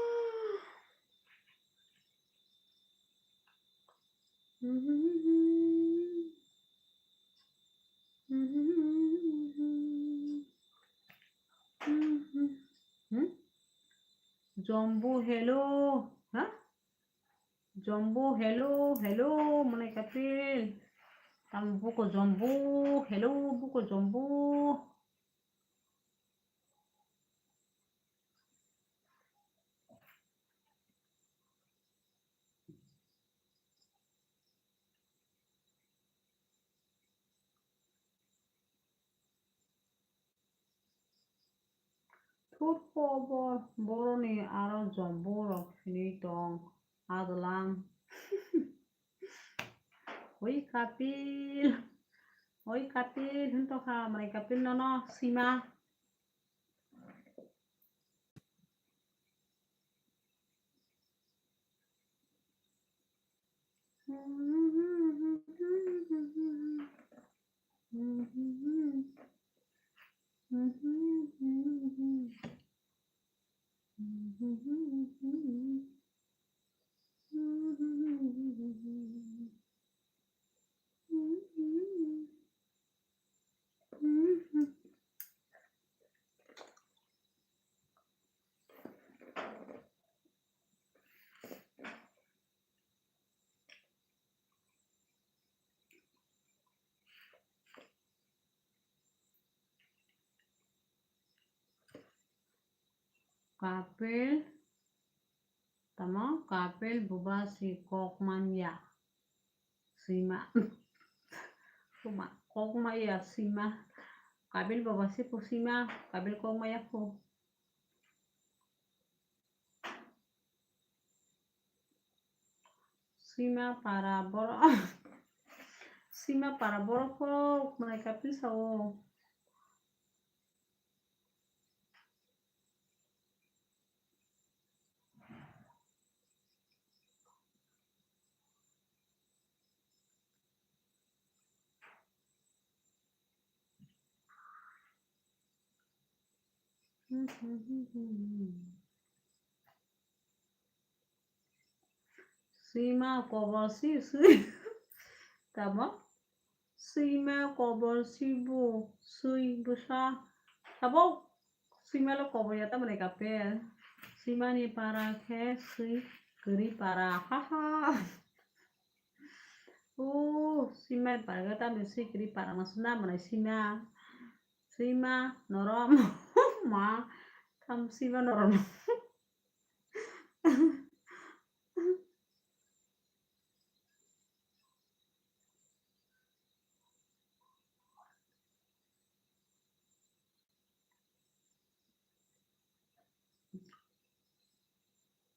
Hmm? Jombo, hello. Ha? Jombo, hello, hello, mwnai kapil. Tam buko Jombo, hello, buko Jombo. Thurkho bo boroni aro Jombo rok hinwi tong adwlang. Oi Kapil, oi Kapil, hwn tokha mwnai Kapil nono sima. Kapil, tamo Kapil buba si kok man ya. Sima. Suma. Kok maya sima. Kabil baba se po sima. Kabil kok maya po. Sima para borok. Sima para borok kok mwnai kapil sao. Swima kobor si, swi. Tamo? Swima kobor si bu, swi bwsa. Tamo? Swima lo kobor ya tamo ni kapel. Swima ni para khe swi kwrwi para. Ha ha. O, swima ni para khe tamo swi kwrwi para ma suna mwnai swima. Swima norom. Ma, tam swima norom.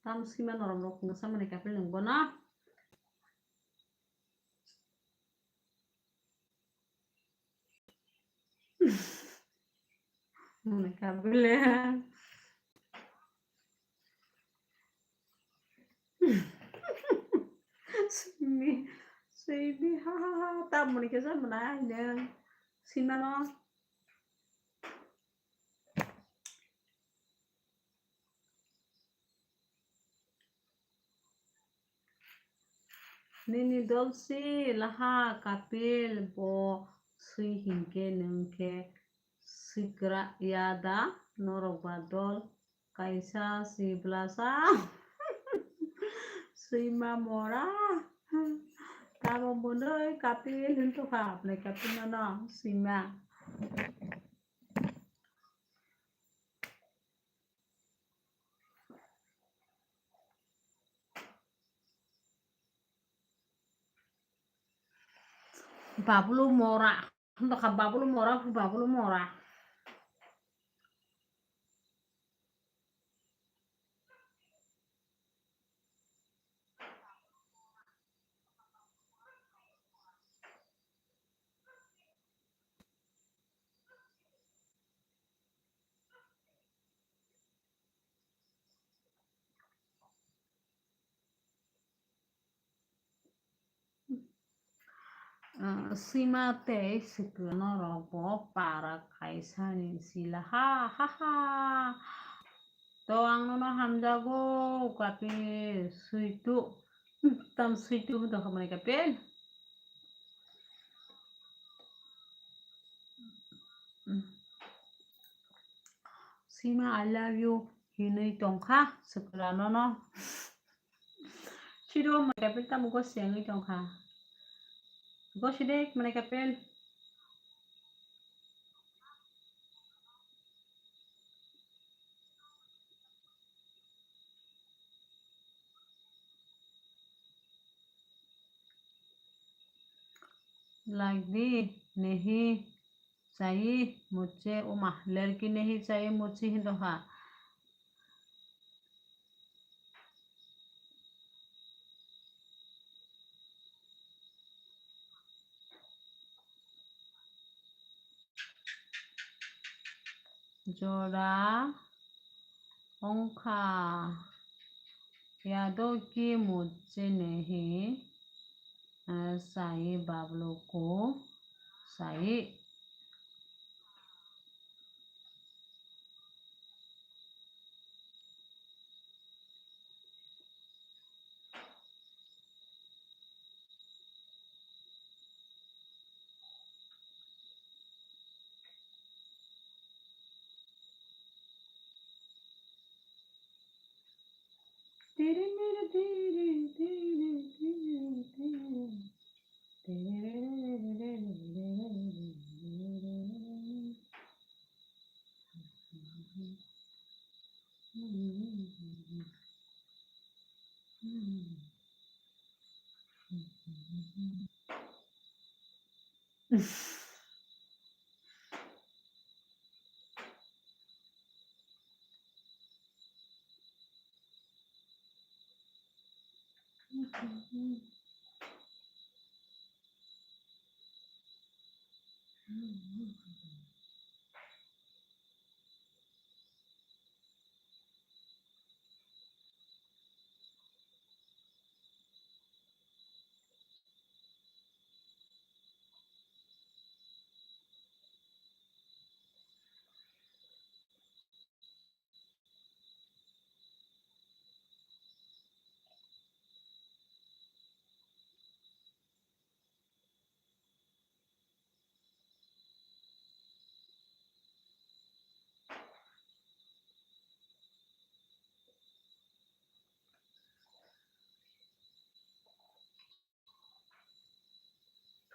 Tam swima norom rok kwngsa mwnai kapil nwng bono. Mwnai kapil le. Swimi, swimi, ha ha ha, tam mwnai khe sa mwnai nwng. Swima no. Nini dol si laha kapil bo swi hinkhe nwng khe swikra ya da norok ba dol kaisa si bwlasa swima mora tamo mwnwi kapil hwn tokha apnai kapil no swima. Babulu mora. Hwnba kha babulu mora, babulu mora. Ah, swima tei swkang norok bo para kaisani sila ha ha ha. To ang nono hamjago kapi switu. Tam switu hwnkha mwnai kapi. Sima, I love you hinwi tongkha swkra nono. Siro mwnai kapil tamo gosi wngwi tongkha. Gosi de mwnai kapil. Lagdi nahi chahi mujhse, o ma, ladki nahi chahi mujhse hwnwi tongkha. Jora wngkha. Yadok ki mujhse nahi, ah, chahi bablu ko chahi.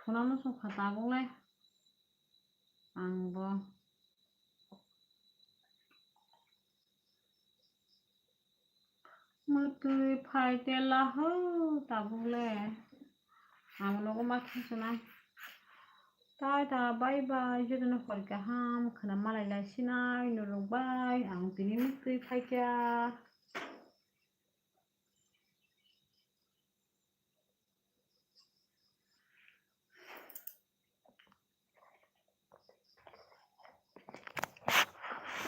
Khwnano songkha tabuk le. Ang bo. Mwtwi phai te laho tabuk le. Ang nogo ma khe swnai. Tai ta bye bye, jotono hor kaham khwna malai lai sinai norok bai. Ang tini mwtwi phai kha.